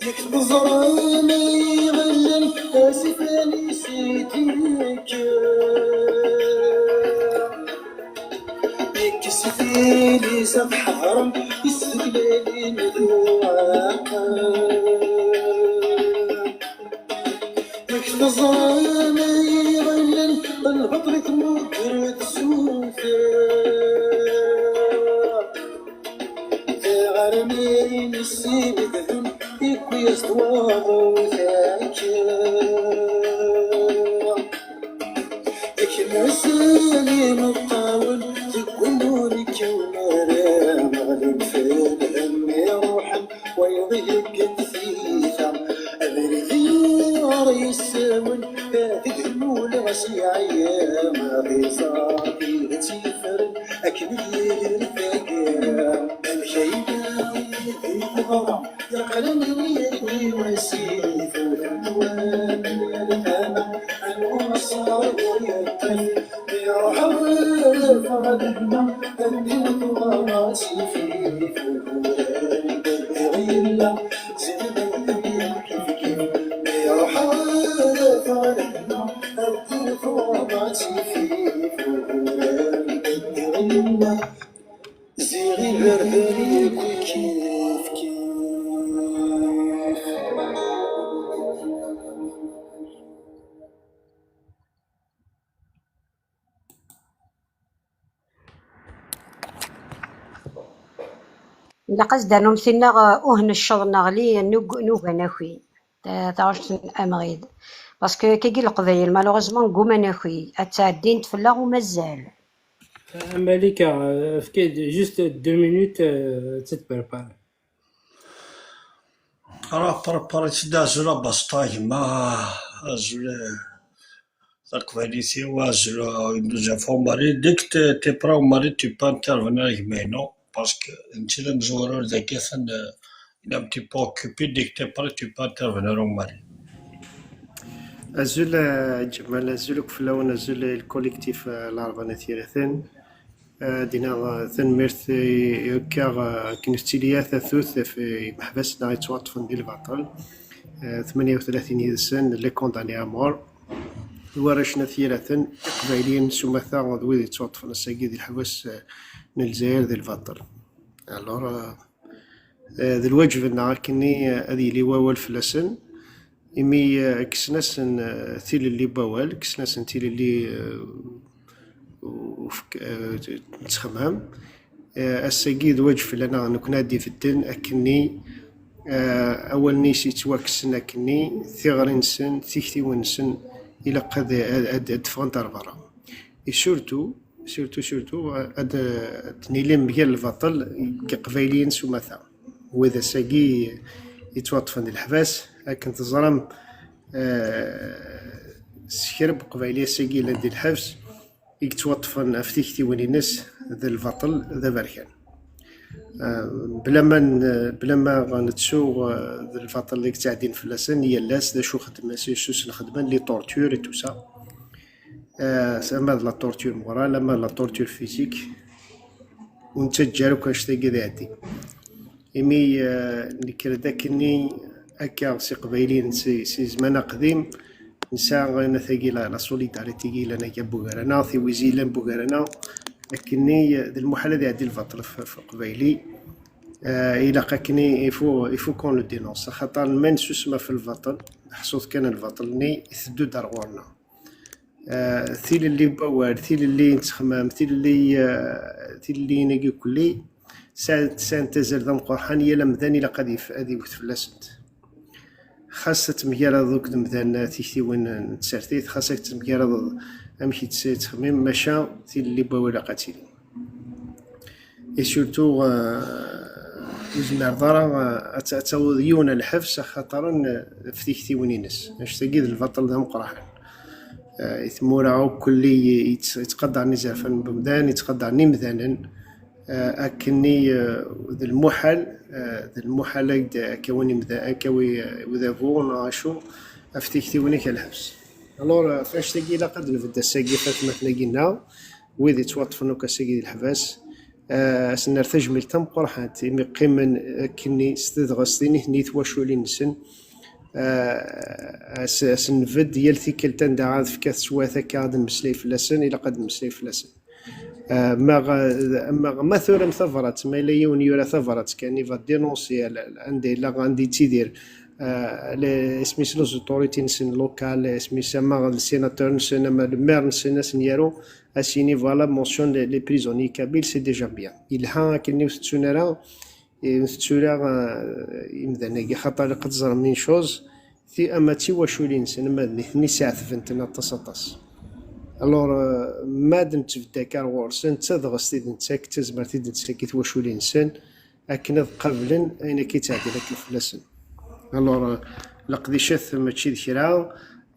Yak teẓram ay iɣallen, asifan-is i d-yekker. Yekkes tili s ad ḥeṛen, isduklalin d uɛaqeb. Yak teẓram ay iɣallen, lbaṭel i tmudder d suter. Tiɣermin-is ibegden, yewwi-yas-d waḍu takka. Akken azal imeṭṭawen deg wannun ikkawen ara meɣlin fell-am iruḥen, wayeḍ iheggan tiyita. Abrid iɣer yessawen, deg lmul ɣas yeɛya, ad iẓer tidet yefren akken i d-yegri taggara. Amek ay d-teḍra, yeqlan yid-i wasif, ur ten-twala yal tama, anwa aṣṣar ur yeṭṭif, iruḥ ɣer lehna, ad d-iwet uɣawas yif-it, ur yella, zid ad d-yili kif kif, iruḥ ɣer lehna, ad d-iwet uɣawas yif-it, ur yella. Ziɣ iberdan yakk kif kif. Ilaq ad s-d-ternum tinna, uh, uh necceḍ neɣli nug-, nugan aki. Ta-, taɣect n amɣid. Parce que akkagi Leqbayel, malheureusement, gguman aki. Ad ttɛeddint fell-aɣ umazal. A Malika, efk-d juste deux minutes, euh, ad tt-id-prepare. Ara prepare-tt-id. Azul a Basta, gma, azul, eh, taqbaylit-iw, azul, eh, nos enfants, Marie. Dès que t'es, t'es prêt, Marie, tu peux intervenir, gma-inu, parce que netta d amezwaru dagi, atan, eh, il est un petit peu occupé. Dès que t'es prêt, tu peux intervenir, Marie. Azul a Ǧemal, azul akk fell-awen, azul i lkolektif, eh, Larebɛa n At Yiraten. Eh, dina, eh, tanemmirt i, i akka, eh, akken tettili tatut ɣef imeḥbas-nneɣ yettwaṭṭfen di lbaṭel. Eh, tmenya u tlatin yid-sen, les condamnés à mort. I warrac n At Yiraten, Iqbayliyen s umata d wid yettwaṭṭfen ass-agi di leḥbas, eh, n Lezzayer di lbaṭel. Alors, eh, eh, d lwaǧeb-nneɣ akkenni, eh, ad yili wawal fell-asen, imi, eh, kksen-asen, eh, tilelli n wawal, kksen-asen tilelli, eh, ufk-, eh, n ttexmam. Eh, ass-agi d waǧeb fell-aneɣ nekkni ad d-ibedden akkenni, eh, awalen-is yettwakksen akkenni, tiɣri-nsen, tiktiwin-nsen, ilaq ad, ad, ad, ad ffɣent ar berra. Et surtout, surtout, surtout, ad, ad nili mgal lbaṭel deg Iqbayliyen s umata. Wid ass-agi yettwaṭṭfen di leḥbas, akken teẓram, eh, s kra n Uqbayli ass-agi yellan di lḥebs, i yettwaṭṭfen ɣef tiktiwin-ines d lbaṭel d aberkan. Eh, bla ma n-, bla ma nettu, eh, d lbaṭel i yettɛeddin fell-asen yal ass, d acu xeddmen, s, s, xeddmen, les tortures et tout ça. Eh, ama d la torture morale, ama d la torture physique, ur nettaǧǧa ara akk annect-agi ad iɛeddi. Imi, eh, nekker-d akkenni akka s Iqbayliyen si, si zzman aqdim, nesɛa ayen tagi la, la solidarité i yellan akka bugar-aneɣ, tiwizi yellan bugar-aneɣ, akkenni, eh, d lmuḥal ad iɛeddi lbaṭel f, f Uqbayli. Eh, ilaq akkenni, il faut, il faut qu'on le dénonce, axaṭer ma nessusem ɣef lbaṭel, ḥṣut kan lbaṭel-nni iteddu-d ar ɣur-neɣ. Eh, tilelli n wawal, tilelli n ttexmam, tilelli, eh, tilelliyin-agi kulli sɛant, sɛant azal d ameqqran, yal amdan ilaq ad yef-, ad iwet fell-asent. Xas ad temgaradeḍ akked umdan, eh, tiktiwin n tsertit, xas ad temgaradeḍ amek i tt-, yettxemmim, maca tilelli n wawal ilaq ad tili. Et surtout, eh, ur tezmireḍ ara, eh, ad t-, ad tawiḍ yiwen ar lḥebs axaṭer n, eh, ɣef tiktiwin-ines. Annect-agi d lbaṭel d ameqqran. Eh, i tmura akk-, kulli yett-, yettqadaren izerfan n wemdan, yettqadaren imdanen, eh, akkenni, eh, d lmuḥal, eh, d lmuḥal ad k-, ad k-awin imda-, ad k-awi, eh, udabu neɣ acu, ɣef tiktiwin-ik ar lḥebs. Alors, eh, ɣef annect-agi ilaq ad nbedd ass-agi ɣef atmaten-agi-nneɣ, wid yettwaṭṭfen akk ass-agi di leḥbas, eh, ad sen-nerr tajmilt tameqqrant imi qqimen akkenni s tedɣest i nitni i twaculin-nsen. Eh, as-, ad sen-nbedd yal tikkelt anda ad tefka teswiɛt akka ad nmeslay fell-asen, ilaq ad nmeslay fell-asen. Eh, ma, ma, ma turam tabrat, ma yella yiwen yura tabrat kan, il va dénoncer, anda yella, anda yettidir, eh, le-, isem-is les autorités-nsen locales, isem-is ama le sénateur-nsen, ama le maire-nsen, ad sen-yaru, ad s-yini, voilà, mention les, les prisonniers kabyles, c'est déjà bien. Yelha akken ur tettun ara, ur tettu ara, eh, imdanen-agi, xaṭer ilaq ad teẓrem une chose, ti-, ama d tiwaculin-nsen, ama d nitni sɛettbent-ten aṭas, aṭas. Alors, eh, ma ad nettbedd akka ar ɣur-sen, d tadɣest i d-nettak, d tazmert i d-nettak i twaculin-nsen, akken ad qablen ayen akka yettɛeddin akka fell-asen. Alors, eh, leqdicat mačči d kra,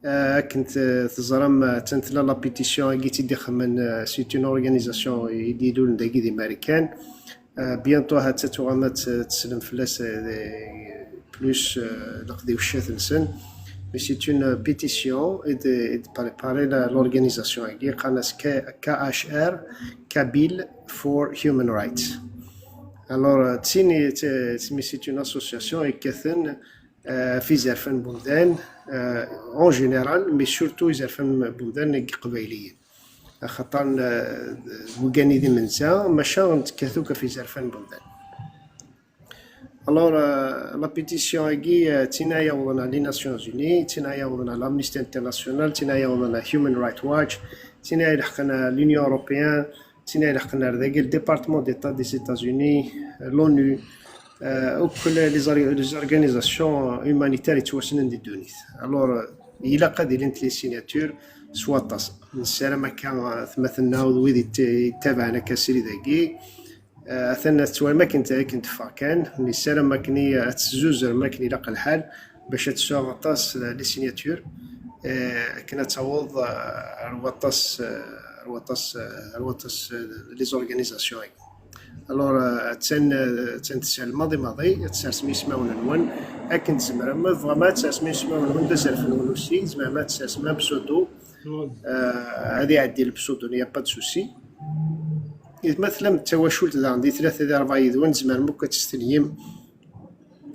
eh, akken t-, teẓram, eh, attan tella la pétition-agi i tt-id-ixemmen, eh, c'est une organisation i d-ilulen dagi di Marikan. Eh, bientôt ahat ad tuɣalem ad t-, teslem fell-as, eh, plus, eh, leqdicat-nsen. Mais c'est une pétition et de, et de préparer la, l'organisation-agi, qqaren-as K-, K H R, Kabyle for Human Rights. Alors, euh, d tin, d, d, mais c'est une association yekkaten, euh, ɣef izerfan n wemdan, euh, en général, mais surtout izerfan n wemdan n Yiqbayliyen. Axaṭer, euh, wigani d imenza, maca tekkat akk ɣef izerfan n wemdan. Alors, euh, la pétition-agi, euh, d tin ay awḍen ɣer les Nations Unies, d tin ay awḍen ɣer l'Amnesty International, d tin ay awḍen ɣer Human Rights Watch, d tin ay ileḥqen ɣer l'Union Européenne, d tin ay ileḥqen ɣer dagi le Département d'État des États-Unis, euh, l'ONU, euh, akk les, les or-, les organisations humanitaires yettwassnen di ddunit. Alors, euh, ilaq ad ilint les signatures s waṭas. Nessaram akka, euh, atmaten-nneɣ d wid yett-, yettabaɛen akka srid-agi, Eh, atan tettwalim akken, akken teffeɣ kan, nessaram akken i, ad tezzuzrem akken ilaq lḥal, bac ad tesɛuḍ aṭas, eh, les signatures, eh, akken ad taweḍ, eh, ar waṭas, eh, ar waṭas, eh, ar waṭas, eh, les organisations-agi. Alors, eh, attan, eh, attan tesɛa lmaḍi maḍi, ad tsersem ismawen-nwen akken tzemrem. Ma tebɣam ad tsersem ismawen-nwen d azref-nwen aussi, tzemrem ad tsersem un pseudo, eh, ad iɛeddi le pseudo, il n'y a pas de souci. Ma tlam d tawacult daɣen di tlata di rebɛa yid-wen, tzemrem akk ad testenyim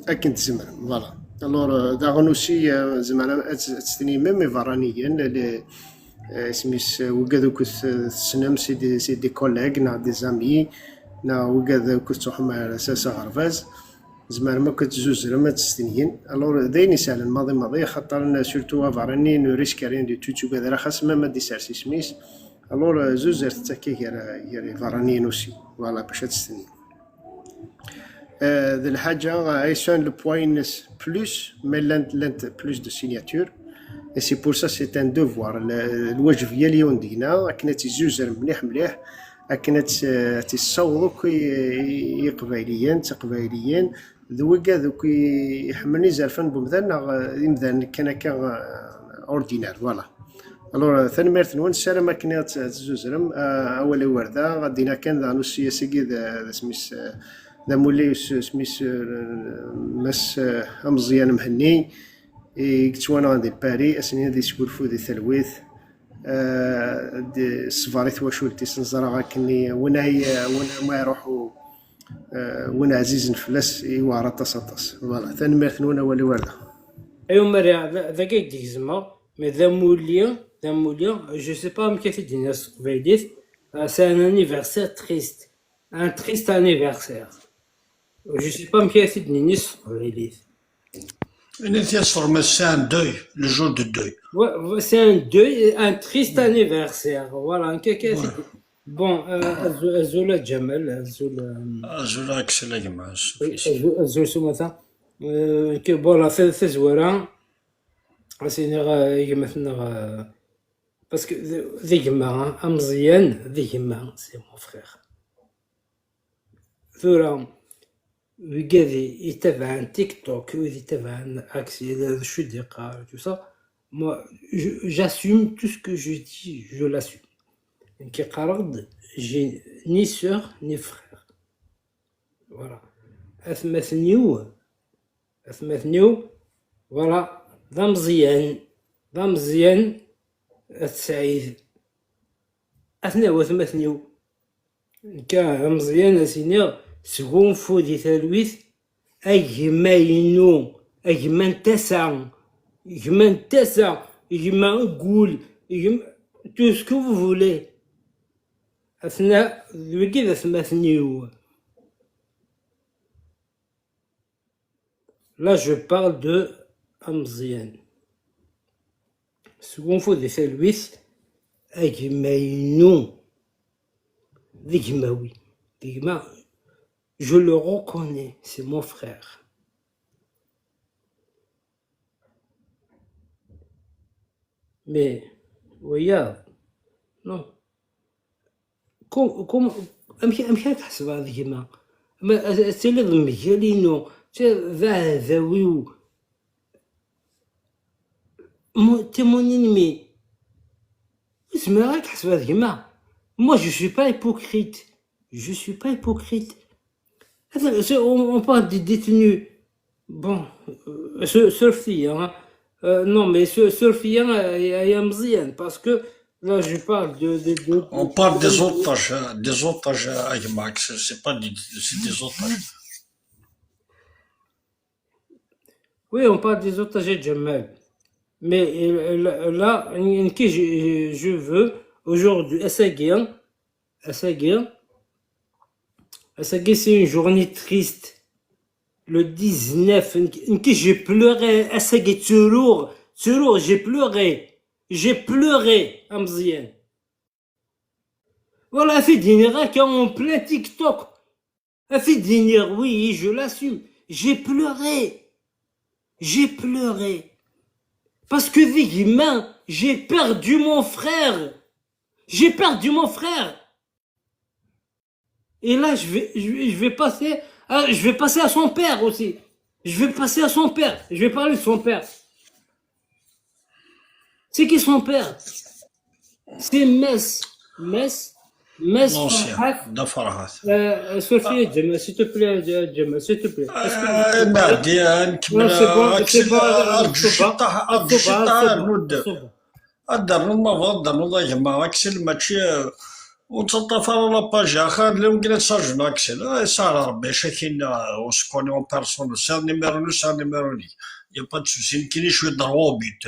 akken tzemrem. Voilà. Alors, euh, daɣen aussi, euh, tzemrem ad tt-, ad testenyim même iberraniyen, les, euh, isem-is, euh, wigad ukud, euh, tessnem, c'est des, c'est des collègues, neɣ des amis, neɣ wigad ukud truḥem ar s, s aɣerbaz. Tzemrem akk ad tzuzrem, ad testenyim. Alors, d ayen isehlen maḍi maḍi, axaṭer n-, surtout aberrani ne risque rien du tout, ur yettugad ara xas même ad d-isers isem-is. Alors, euh, zuzret akka gar, gar iberraniyen aussi. Voilà, bac ad testenyim. Euh, d lḥaǧa, euh, ay sɛan le poids-ines plus, mais llant, llant plus de signatures. Et c'est pour ça, c'est un devoir. Le, lwajeb yal yiwen deg-neɣ, akken ad tt-izzuzer mliḥ, mliḥ, akken ad tt-, ad tt-issaweḍ akk i, i, i Iqbayliyen, d Tiqbayliyin, d wigad akk i iḥemmlen izerfan n wemdan neɣ, eh, imdanen kan akka, eh, ordinaire, voilà. Alors, eh, tanemmirt-nwen, ssarameɣ akken ad tt-, ad tzuzrem, eh, awal-iw ar da, ad d-iniɣ kan daɣen aussi ass-agi d, d asmi-s, eh, d amulli s-, asmi-s, eh, Mass, eh, Ameẓyan Mhenni, i yettwanɣan di Paris, ass-nni ad yesgunfu di talwit, eh, d ṣṣber i twacult-is, neẓra akken i win ay, win ma iruḥ u-, eh, win ɛzizen fell-as, iwɛer aṭas, aṭas. Voilà, tanemmirt-nwen, awal-iw ar da. Ay Umar, da-, dagi ay d-gezmeɣ, mais d amulli, d amulli, je sais pas amek ad t-id-iniɣ s teqbaylit, euh, c'est un anniversaire triste, un triste anniversaire. Je sais pas amek ad t-id-nini s teqbaylit. Init-as, c'est un deuil, le jour de deuil. Ouais, ouais, c'est un deuil, un triste anniversaire. Voilà, un caca. Bon, euh, azul, azul a Jamal, azul, euh, Azul a Axel, a gma. azul, azul s umata. Euh, que, voilà, c'est, c'est Zouara. C'est une, euh, gma-tneɣ, euh, parce que d, d gma, hein, Ameẓyan, d gma, c'est mon frère. Tura, wigad i, itabaɛen TikTok, wid itabaɛen Axel, d acu d-iqqar, tout ça. Moi, je, j'assume tout ce que je dis, je l'assume. Nekk qqareɣ-d, j'ai ni sœur, ni frère. Voilà. Atmaten-iw, atmaten-iw, voilà, d Ameẓyan, d Ameẓyan, At Sɛid. Atni watmaten-iw. Nekk a Ameẓyan, a s-iniɣ, sgunfu di talwit, a gma-inu, a gma n tasa, gma n tasa, gma n wul, gma, tout ce que vous voulez. Atna, d wigi d atmaten-iw. Là, je parle de Ameẓyan. Sgunfu di talwit, a gma-inu, d gma-wi, d gma, je le reconnais, c'est mon frère. Mais, wiyaḍ, non. Kum, kum, amek, amek ara k-ḥesbeɣ d gma? Ma ad, ad tiliḍ mgal-inu, d aɛdaw-iw. Mo-, t'es mon ennemi. Ur zmireɣ ad k-ḥesbeɣ d gma. Moi, je suis pas hypocrite. Je suis pas hypocrite. Attends, c'est, on, on parle des détenus. Bon, euh, sur, sur fille, hein. Euh, non, mais sur, sur fille, hein, il y a, il y a Mziane, parce que là, je parle de, de, de, On parle des otages, hein, des otages, hein, a gma Axel, c'est pas des, c'est des otages. Oui, on parle des otages, Jamal. Mais euh, là, là, ce que je, je veux aujourd'hui, ass-agi, ass-agi, ass-agi, c'est une journée triste. Le dix-neuf, ce que j'ai pleuré, ass-agi, ttruɣ, ttruɣ, j'ai pleuré. J'ai pleuré, a Mziane. Voilà, c'est dingue, en plein TikTok. Afidinir, oui, je l'assume. J'ai pleuré. J'ai pleuré. Parce que, effectivement, j'ai perdu mon frère. J'ai perdu mon frère. Et là, je vais, je vais, je vais passer à, je vais passer à son père aussi. Je vais passer à son père. Je vais parler de son père. C'est qui son père? C'est Mass. Mass. Mass Ferhat. D Ferhat. Euh, Sophie, Jamal, s'il te plaît, Jamal, s'il te plaît. Nadi, nkemmel. Non, c'est bon, c'est bon, Arǧu ciṭṭaḥ, arǧu ciṭṭaḥ, rnu-d. Ad d-ternuḍ ma bɣiḍ ad d-ternuḍ a gma Axel, mačči, ur ttaṭṭaf ara la page, axir llan wigad ad ttṛaǧun Axel. Ah, yesɛa Rebbi, acu akin, ur s-connais en personne, sɛiɣ numéro-inu, sɛiɣ numéro-inek. Y a pas de souci, nekkini je suis droit au but.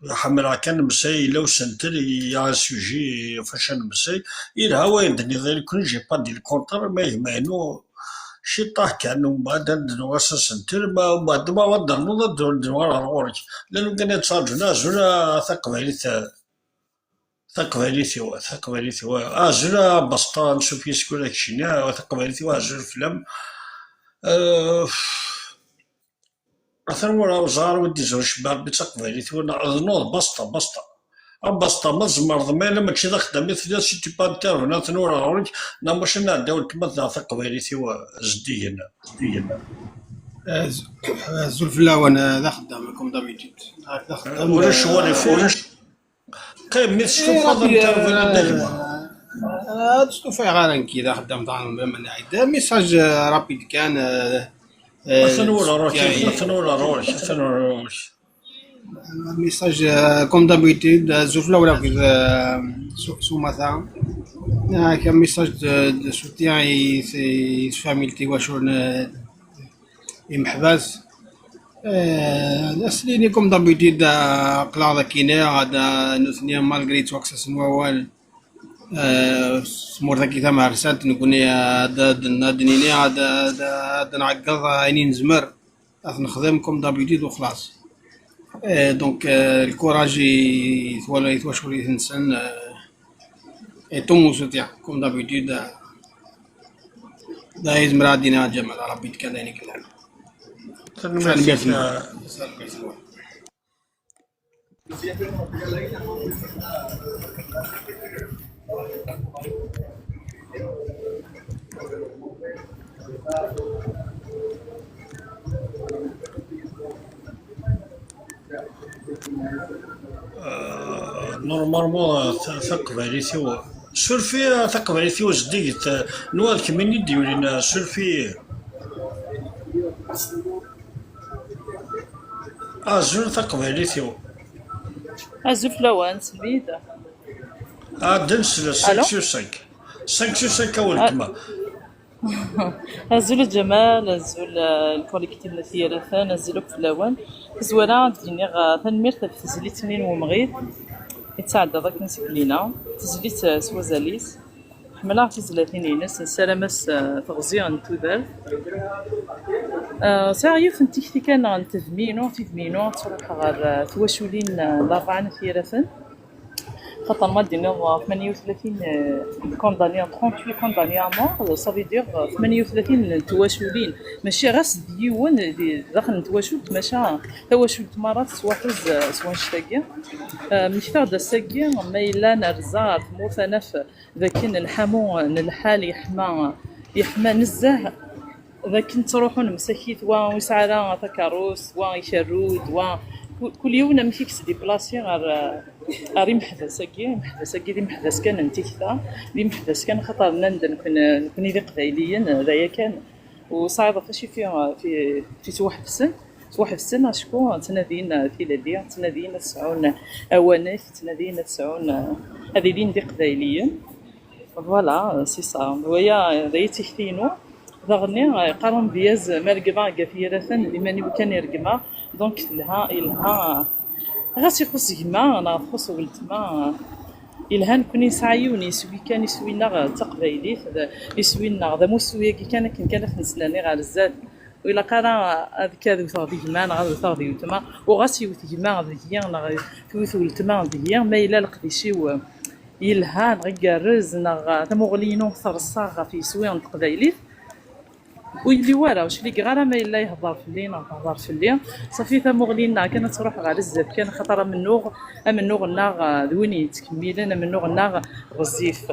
Ḥemmleɣ kan nemmeslay, yella usentel, il y a un sujet ɣef wacu ad nemmeslay. Yelha wayen d-tenniḍ, il kun j'ai pas dit le contraire, ma gma-inu ciṭṭaḥ kan, umbeɛd ad d-nuɣal s asentel, ma umbeɛd ma ad d-ternuḍ ad d-nuɣal ɣer ɣur-k. Llan wigad ad ttṛaǧun, azul a taqbaylit, taqbaylit-iw, taqbaylit-iw, azul a Basṭa, ansuf yes-k ula keččini, a taqbaylit-iw, azul fell-am. Euh, Atan ur ẓriɣ ara wi d-izewǧ Rebbi d taqbaylit, win d nuḍ, Basṭa, Basṭa. A Basṭa, ma tzemreḍ, ma yella mačči d axeddam i telliḍ, si tu peux intervenir, atan ur ɣur-k, neɣ mačči nɛedda weltma d taqbaylit-iw zeddigen, zeddigen. Azul fell-awen, d axeddam, comme d'habitude. D axeddam. Ulac walef, ulac. Qqim, mi testufaḍ, intervenir d gma. Ad stufayeɣ ara nekk d axeddam daɣen, ma nɛid. Message, euh, rapide kan, euh, euh, Atan ur ɣur-k, atan ur ɣur-k, atan ur ɣur-k. Message, euh, comme d'habitude, euh, azul fell-awen akked, euh, s, s umata. Ah, un message de, de soutien i, i tfamilt-iw, acu n, imeḥbas. Eh, d as-nini, comme d'habitude, ah, aql-aɣ d akkin, ad, ah, nutni, malgré yettwakkes-asen wawal, eh, s tmurt-agi tamersant, nekkni, ah, ad, ad, ad nini, ad, ad, ad nɛeggeḍ ayen i nezmer. ad t-nexdem comme d'habitude وخلاص. Euh, donc, euh, le courage i twala i twaculit-nsen, euh, et tout mon soutien, comme d'habitude, euh, d ayen i zemreɣ ad d-iniɣ a Ǧamal, Ṛebbi yetkan d ayen i yelhan. Tanemmirt-ik. Tanemmirt-nwen. Normalement, ta-, taqbaylit-iw, surfi, taqbaylit-iw zeddiget, nwa d kemmini d-yulin, surfi. Azul taqbaylit-iw. Azul fell-awen, semmid. Ad d-nsel cinq sur cinq. Cinq sur cinq a weltma. Azul a Ǧamal, azul, eh, lkolektiv n At Yiraten, azul akk fell-awen. Tazwara ad d-iniɣ, eh, tanemmirt ɣef tezlit-nni n wemɣid i tesɛeddaḍ akken seg lina. Tezlit, eh, s wazal-is. Ḥemmleɣ tizlatin-ines, nessaram-as, eh, teɣzi n tudert. Eh, sɛiɣ yiwet n tikti kan n tedmi-inu, tidmi-inu ad truḥ ɣer, eh, twaculin, eh, n Larebɛa n At Yiraten. Xaṭer ma d-tiniḍ, eh, tmanya u tlatin, eh, condamnés, trente-huit condamnés à mort, ça veut dire, eh, tmanya u tlatin n twaculin, mačči ɣas d yiwen, di, daxel n twacult, maca tawacult merra tettwaḥuz, eh, s wanect-agi. Eh, mmektaɣ-d ass-agi, ma yella nerza ar tmurt ad naf d akken lḥamu n lḥal yeḥma, yeḥma nezzeh, d akken ttruḥun msakit, wa ur yesɛi ara takeṛṛust, wa ikerru-d, wa ku-, kul yiwen amek i yesdiplasi ɣer, ɣer imeḥbas-agi. Imeḥbas-agi d imeḥbas kan n tikta, d imeḥbas kan xaṭer nnan-d nekni, nekni d Iqbayliyen, d aya kan. Ur tesɛiḍ ɣef acu i fi, fi, fi ttwaḥebsen. Ttwaḥebsen acku ttnadin tilelli, ttnadin ad sɛun awanek, ttnadin ad sɛun, ad ilin d Iqbayliyen. Voilà, c'est ça. D waya, d aya d tikti-inu. Daɣenni, qqaren-d yaz ma regmeɣ deg At Yiraten, d iman-iw kan i regmeɣ. Donc, telha, yelha. Ɣas ixuṣ gma neɣ txuṣ weltma, yelha nekkni nesɛa yiwen yiswi kan, iswi-nneɣ d taqbaylit, d iswi-nneɣ d amussu-agi kan, akken kan ad t-nesnerni ɣer zdat. Ur ilaq ara ad, ad wteɣ di gma neɣ ad wteɣ di weltma, u ɣas yewwet gma deg-i neɣ twet weltma deg-i, ma yella leqdic-iw yelha neɣ igerrez neɣ tamuɣli-inu terṣa ɣef yiswi n teqbaylit, ur yelli wara, ur cligeɣ ara ma yella yehḍer fell-i neɣ tehḍer fell-i. Ṣafi, tamuɣli-nneɣ kan ad truḥ ɣer zdat kan, axaṭer amennuɣ, amennuɣ-nneɣ, ah, d win yettkemmilen, amennuɣ-nneɣ ɣezzif.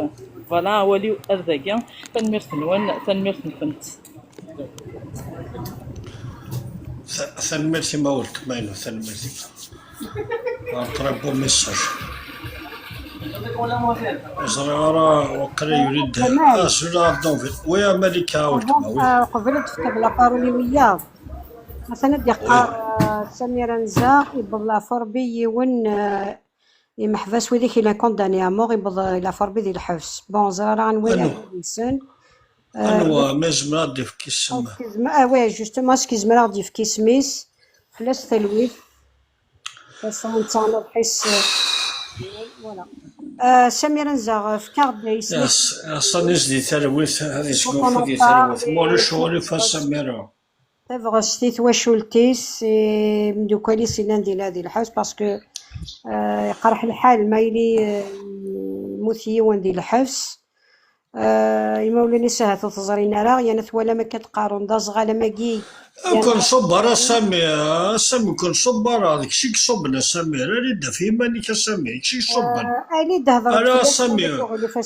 Voilà, awal-iw ar dagi. Tanemmirt-nwen, tanemmirt-nkent. Ta-, tanemmirt-im a weltma-inu, tanemmirt-im. Un très beau message. Ur ẓriɣ ara waqila yuli-d. Ǧamal. Ah, Zula Abdonville. Oui, a Malika, a weltma, oui. Ah, qbel ad d-tefkeḍ la parole i wiyaḍ. Atan ad d-yeqqar, oui, ah, Samir Anza, yewweḍ la forbi yiwen, ah, imeḥbas wid i k-ilan condamné à mort, yewweḍ, ah, la forbi di lḥebs. Bon, ẓriɣ ara anwa i, anwa, deg-sen. Ah, anwa, ma yezmer ad d-yefk isem? Excuse-moi, ah, ouais, justement, est-ce que yezmer ad d-yefk isem-is? Fell-as talwit. Ass-a netta neḍḥis, euh, voilà. Euh, Samir Anza, fk-aɣ-d isem-ik. Yes, ass-a nis di talwit, ad isgunfu di talwit. Ma ulac aɣilif a Samira. Tabɣest i twacult-is, i imeddukal-is yellan di la-, di lḥebs, parce que, euh, iqerḥ lḥal, ma yili, euh, yemmut yiwen di lḥebs, euh, imawlan-is ahat ur t-ẓrin ara, yerna twalam akka d-qqaren d aẓɣal am-agi. Ur k-nṣubb ara, Sami, a Sami, ur k-nṣubb ara, d kečč i iṣubben, a Sami, ara d-af iman-ik, a Sami, d kečč i iṣubben. Ah, ali d-hedreɣ. Ala, a Sami,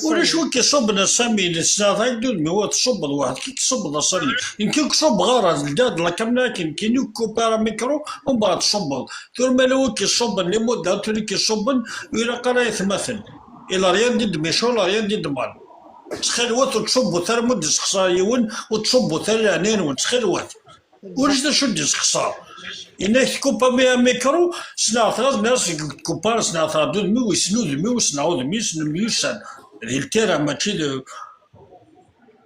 ulac wi k-iṣubben, a Sami, nesɛa-t-ak d udem-iw, ad tṣubbeḍ weḥd-k i k-iṣubbeḍ, a Sami. Nekk ur k-ṣubbeɣ ara, d lda-, d la caméra-k, nekkini ur k-kupiɣ ara amikru, umbeɛd tṣubbeḍ. Tura ma yella wi k-iṣubben, les modérateurs i k-iṣubben, ur ilaq ara aytmaten. Il a rien dit de méchant, il a rien dit de mal. Ttxil-wet, ur ttṣubbut ara, ma ur d-yessexṣar yiwen, ur ttṣubbut ara leɛnaya-nwen, ttxil-wet. Ulac d acu d-yessexṣar. Yenna-k tkupa mi amikru, ssneɣ-t ɣas, nniɣ-as deg tkupa, ssneɣ-t ɣer udem-iw, yessen udem-iw, ssneɣ udem-is, nemyussan. Di lkira, mačči d,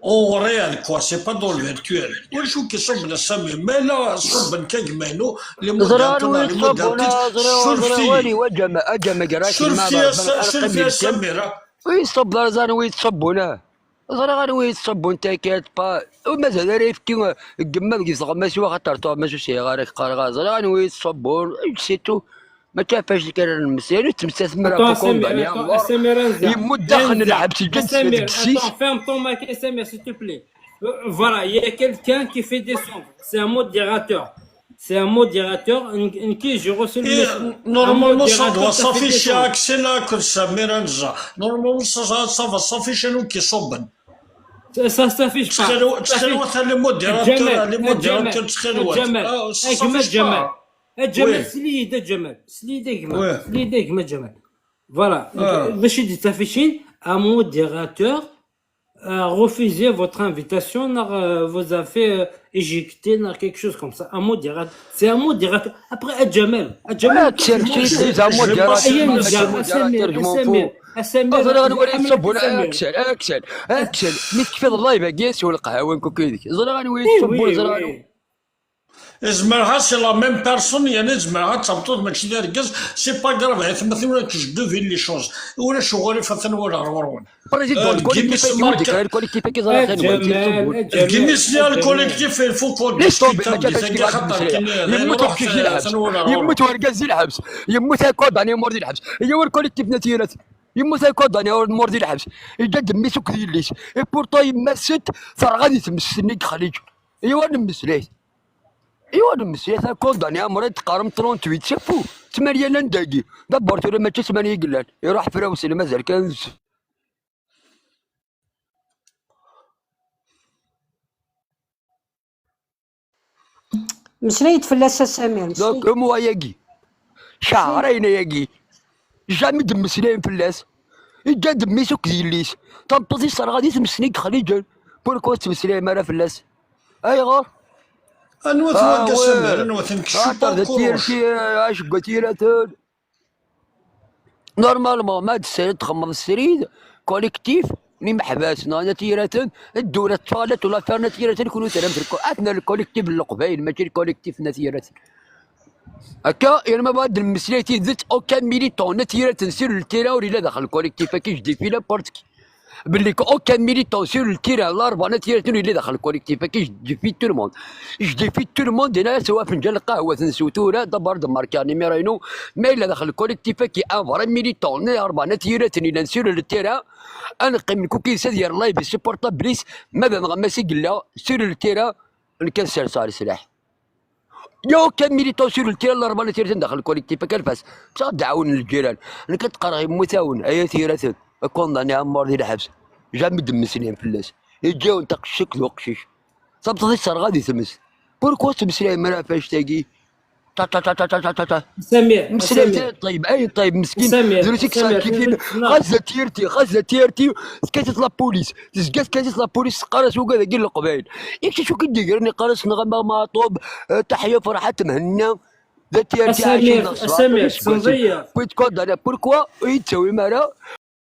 en réel, quoi, c'est pas dans le virtuel. Ulac wi k-iṣubben a Sami, ma yella ṣubben-k a gma-inu, les modérateurs, les modérateurs, ẓriɣ anwa i yettṣubbun, ẓriɣ, ẓriɣ anwa, a Ǧama, a Ǧama, gar-ak surfti-as, surfti-as a Samira. Ur yettṣubbu ara, ẓriɣ anwa i yettṣubbun, ah. Ẓriɣ anwa yettṣubbun takalt, pa, ur mazal ara yefki, eh, deg yemma deg teɣmas-iw, axaṭer tuɣmas ur sɛiɣ ara, k-qqareɣ, ẓriɣ anwa yettṣubbun, c'est tout. Mačči ɣef wacu kan ara nmessi, ur nettmettat mi ara Attends, Samir, attends, Samir, anza. Yemmut daxel n lḥebs, yeǧǧa-d Samir, deg ssis. Attends, ferme ton mic, Samir, s'il te plaît. Euh, voilà, il y a quelqu'un qui fait descendre. C'est un modérateur. C'est un modérateur, n-, n-, qui je reçois le message. Un modérateur, ça fait descendre. Normalement, ça doit s'afficher, Axel, là, que Samir, anza. Normalement, ça, ça, ça va s'afficher, nous, qui sont bonnes. Ça, ça s'affiche pas. Ttxil-w-, ttxil-wet, les modérateurs, les modérateurs, ttxil-wet. Ah, ça s'affiche pas. A Ǧamal, sli-yi-d, a Ǧamal. Sli-yi-d, a gma. Oui. Sli-yi-d, a gma Ǧamal. Voilà. Ah. Donc, euh, d acu i d-yettafficin, un modérateur a refusé votre invitation, neɣ, euh, vous a fait, euh, éjecter, neɣ quelque chose comme ça. Un modérateur. C'est un modérateur. Après, a Ǧamal. A Ǧamal, Axel, tu es un modérateur. Ayen, a Samir, a Samir, a Samir, a Samir, a Samir. Axel, Axel, Axel, mi tekfiḍ live-agi, siw lqahwa n kuki deg. Ẓriɣ anwa i tettṣubbuḍ, ẓriɣ anwa. Zemreɣ-as la même personne, yani zemreɣ ad tabṭut mačči d argaz, c'est pas grave, ay atmaten, ur ak-je devine les choses. Ulac uɣilif, atan walaɣ ɣur-wen. Président, euh, le collectif-agi, ur d-yekker, le collectif-agi, ẓriɣ anwa i tettṣubbuḍ. Gimi sliɣ le collectif, il faut qu'on discute un petit peu, xaṭer kini, yemmut uqcic di lḥebs, yemmut urgaz di lḥebs, yemmut akk Dani Mur di lḥebs. Yiwen collectif n At Yiraten. Yemmut akk Dani Mur di lḥebs. Yeǧǧa-d mmi-s akked yelli-s. Et pourtant yemma-s terɣa di tmes-nni deg Xliǧ. Iwa nemmeslay. Iwa nemmeslay, ta condamné à mort, teqqarem trente-huit, c'est fou. Tmanya llan dagi. D'abord, tura mačči tmanya i yellan. Iruḥ frawsen, mazal kan. Mmeslay-d fell-as a Samir, mmeslay-d. Donc, moi-agi, cahrayen ayagi, jamais d-mmeslayen fell-as. Yeǧǧa-d mmi-s akked yelli-s. Tameṭṭut-is terɣa di tmes-nni deg Xliǧ. Pourquoi ur tettmeslayem ara fell-as? Ayɣer? Anwa-t wargaz Samir? Anwa-t? Nekk cukkeɣ d tirti, aceggat yiraten. Normalement, ma d-tesriḍ txemmeḍ srid, collectif n imeḥbas neɣ n At Yiraten, ddula tettɣalat u l'affaire n At Yiraten, kunwi terram lko-, atna le collectif n Leqbayel, mačči le collectif n At Yiraten. Akka, yerna ma ad nemmeslay tidet, aucun militant n At Yiraten sur le terrain ur yella daxel le collectif-agi, je défie n'importe qui. Belli aucun militant sur le terrain, l'Arba n At Yiraten, ur yelli daxel le collectif-agi, je défie tout le monde. Je défie tout le monde, yenna-as afenǧal n lqahwa, ad t-nsew tura, d'abord d Marc Carnimiro-inu, ma yella daxel le collectif-agi, un vrai militant n l'Arba n At Yiraten yellan sur le terrain, ad neqqim nekk akked-s ad yerr live, supportable-is, ma d aneɣmas i yella sur le terrain, nekk ad serseɣ leslaḥ. Yaw kan militant sur le terrain, l'Arba n At Yiraten daxel le collectif, akka lfas. Bṣaḥ ad d-ɛawnen lǧiran. Nekk ad d-qqareɣ yemmut-awen, ay At Yiraten, condamné à mort di lḥebs. Jamais d-mmeslayen fell-as. Yeǧǧa-yawen taqcict d uqcic. Tameṭṭut-is terɣa di tmes. Pourquoi ur ttmeslayem ara ɣef annect-agi? Ta, ta, ta. Samir, mmeslayemt Samir. Ayen ṭṭayeb, ayen ṭṭayeb, meskin. Samir, drus i Samir, yesɛan kifin. Xas d tirti, xas d tirti, tefka-tt la police. Tezga tefka-tt la police, teqqar-as ugad-agi n Leqbayel. Yak acu k-id-yegren, iqqar-as neɣ ama Maɛṭub, eh, Taḥya Ferḥat Mhenna, d At Yiraten, Samir, ɛicen d ṣṣber, Samir, d ṣṣber. Puis de quoi, pourquoi ur yi-d-tawim ara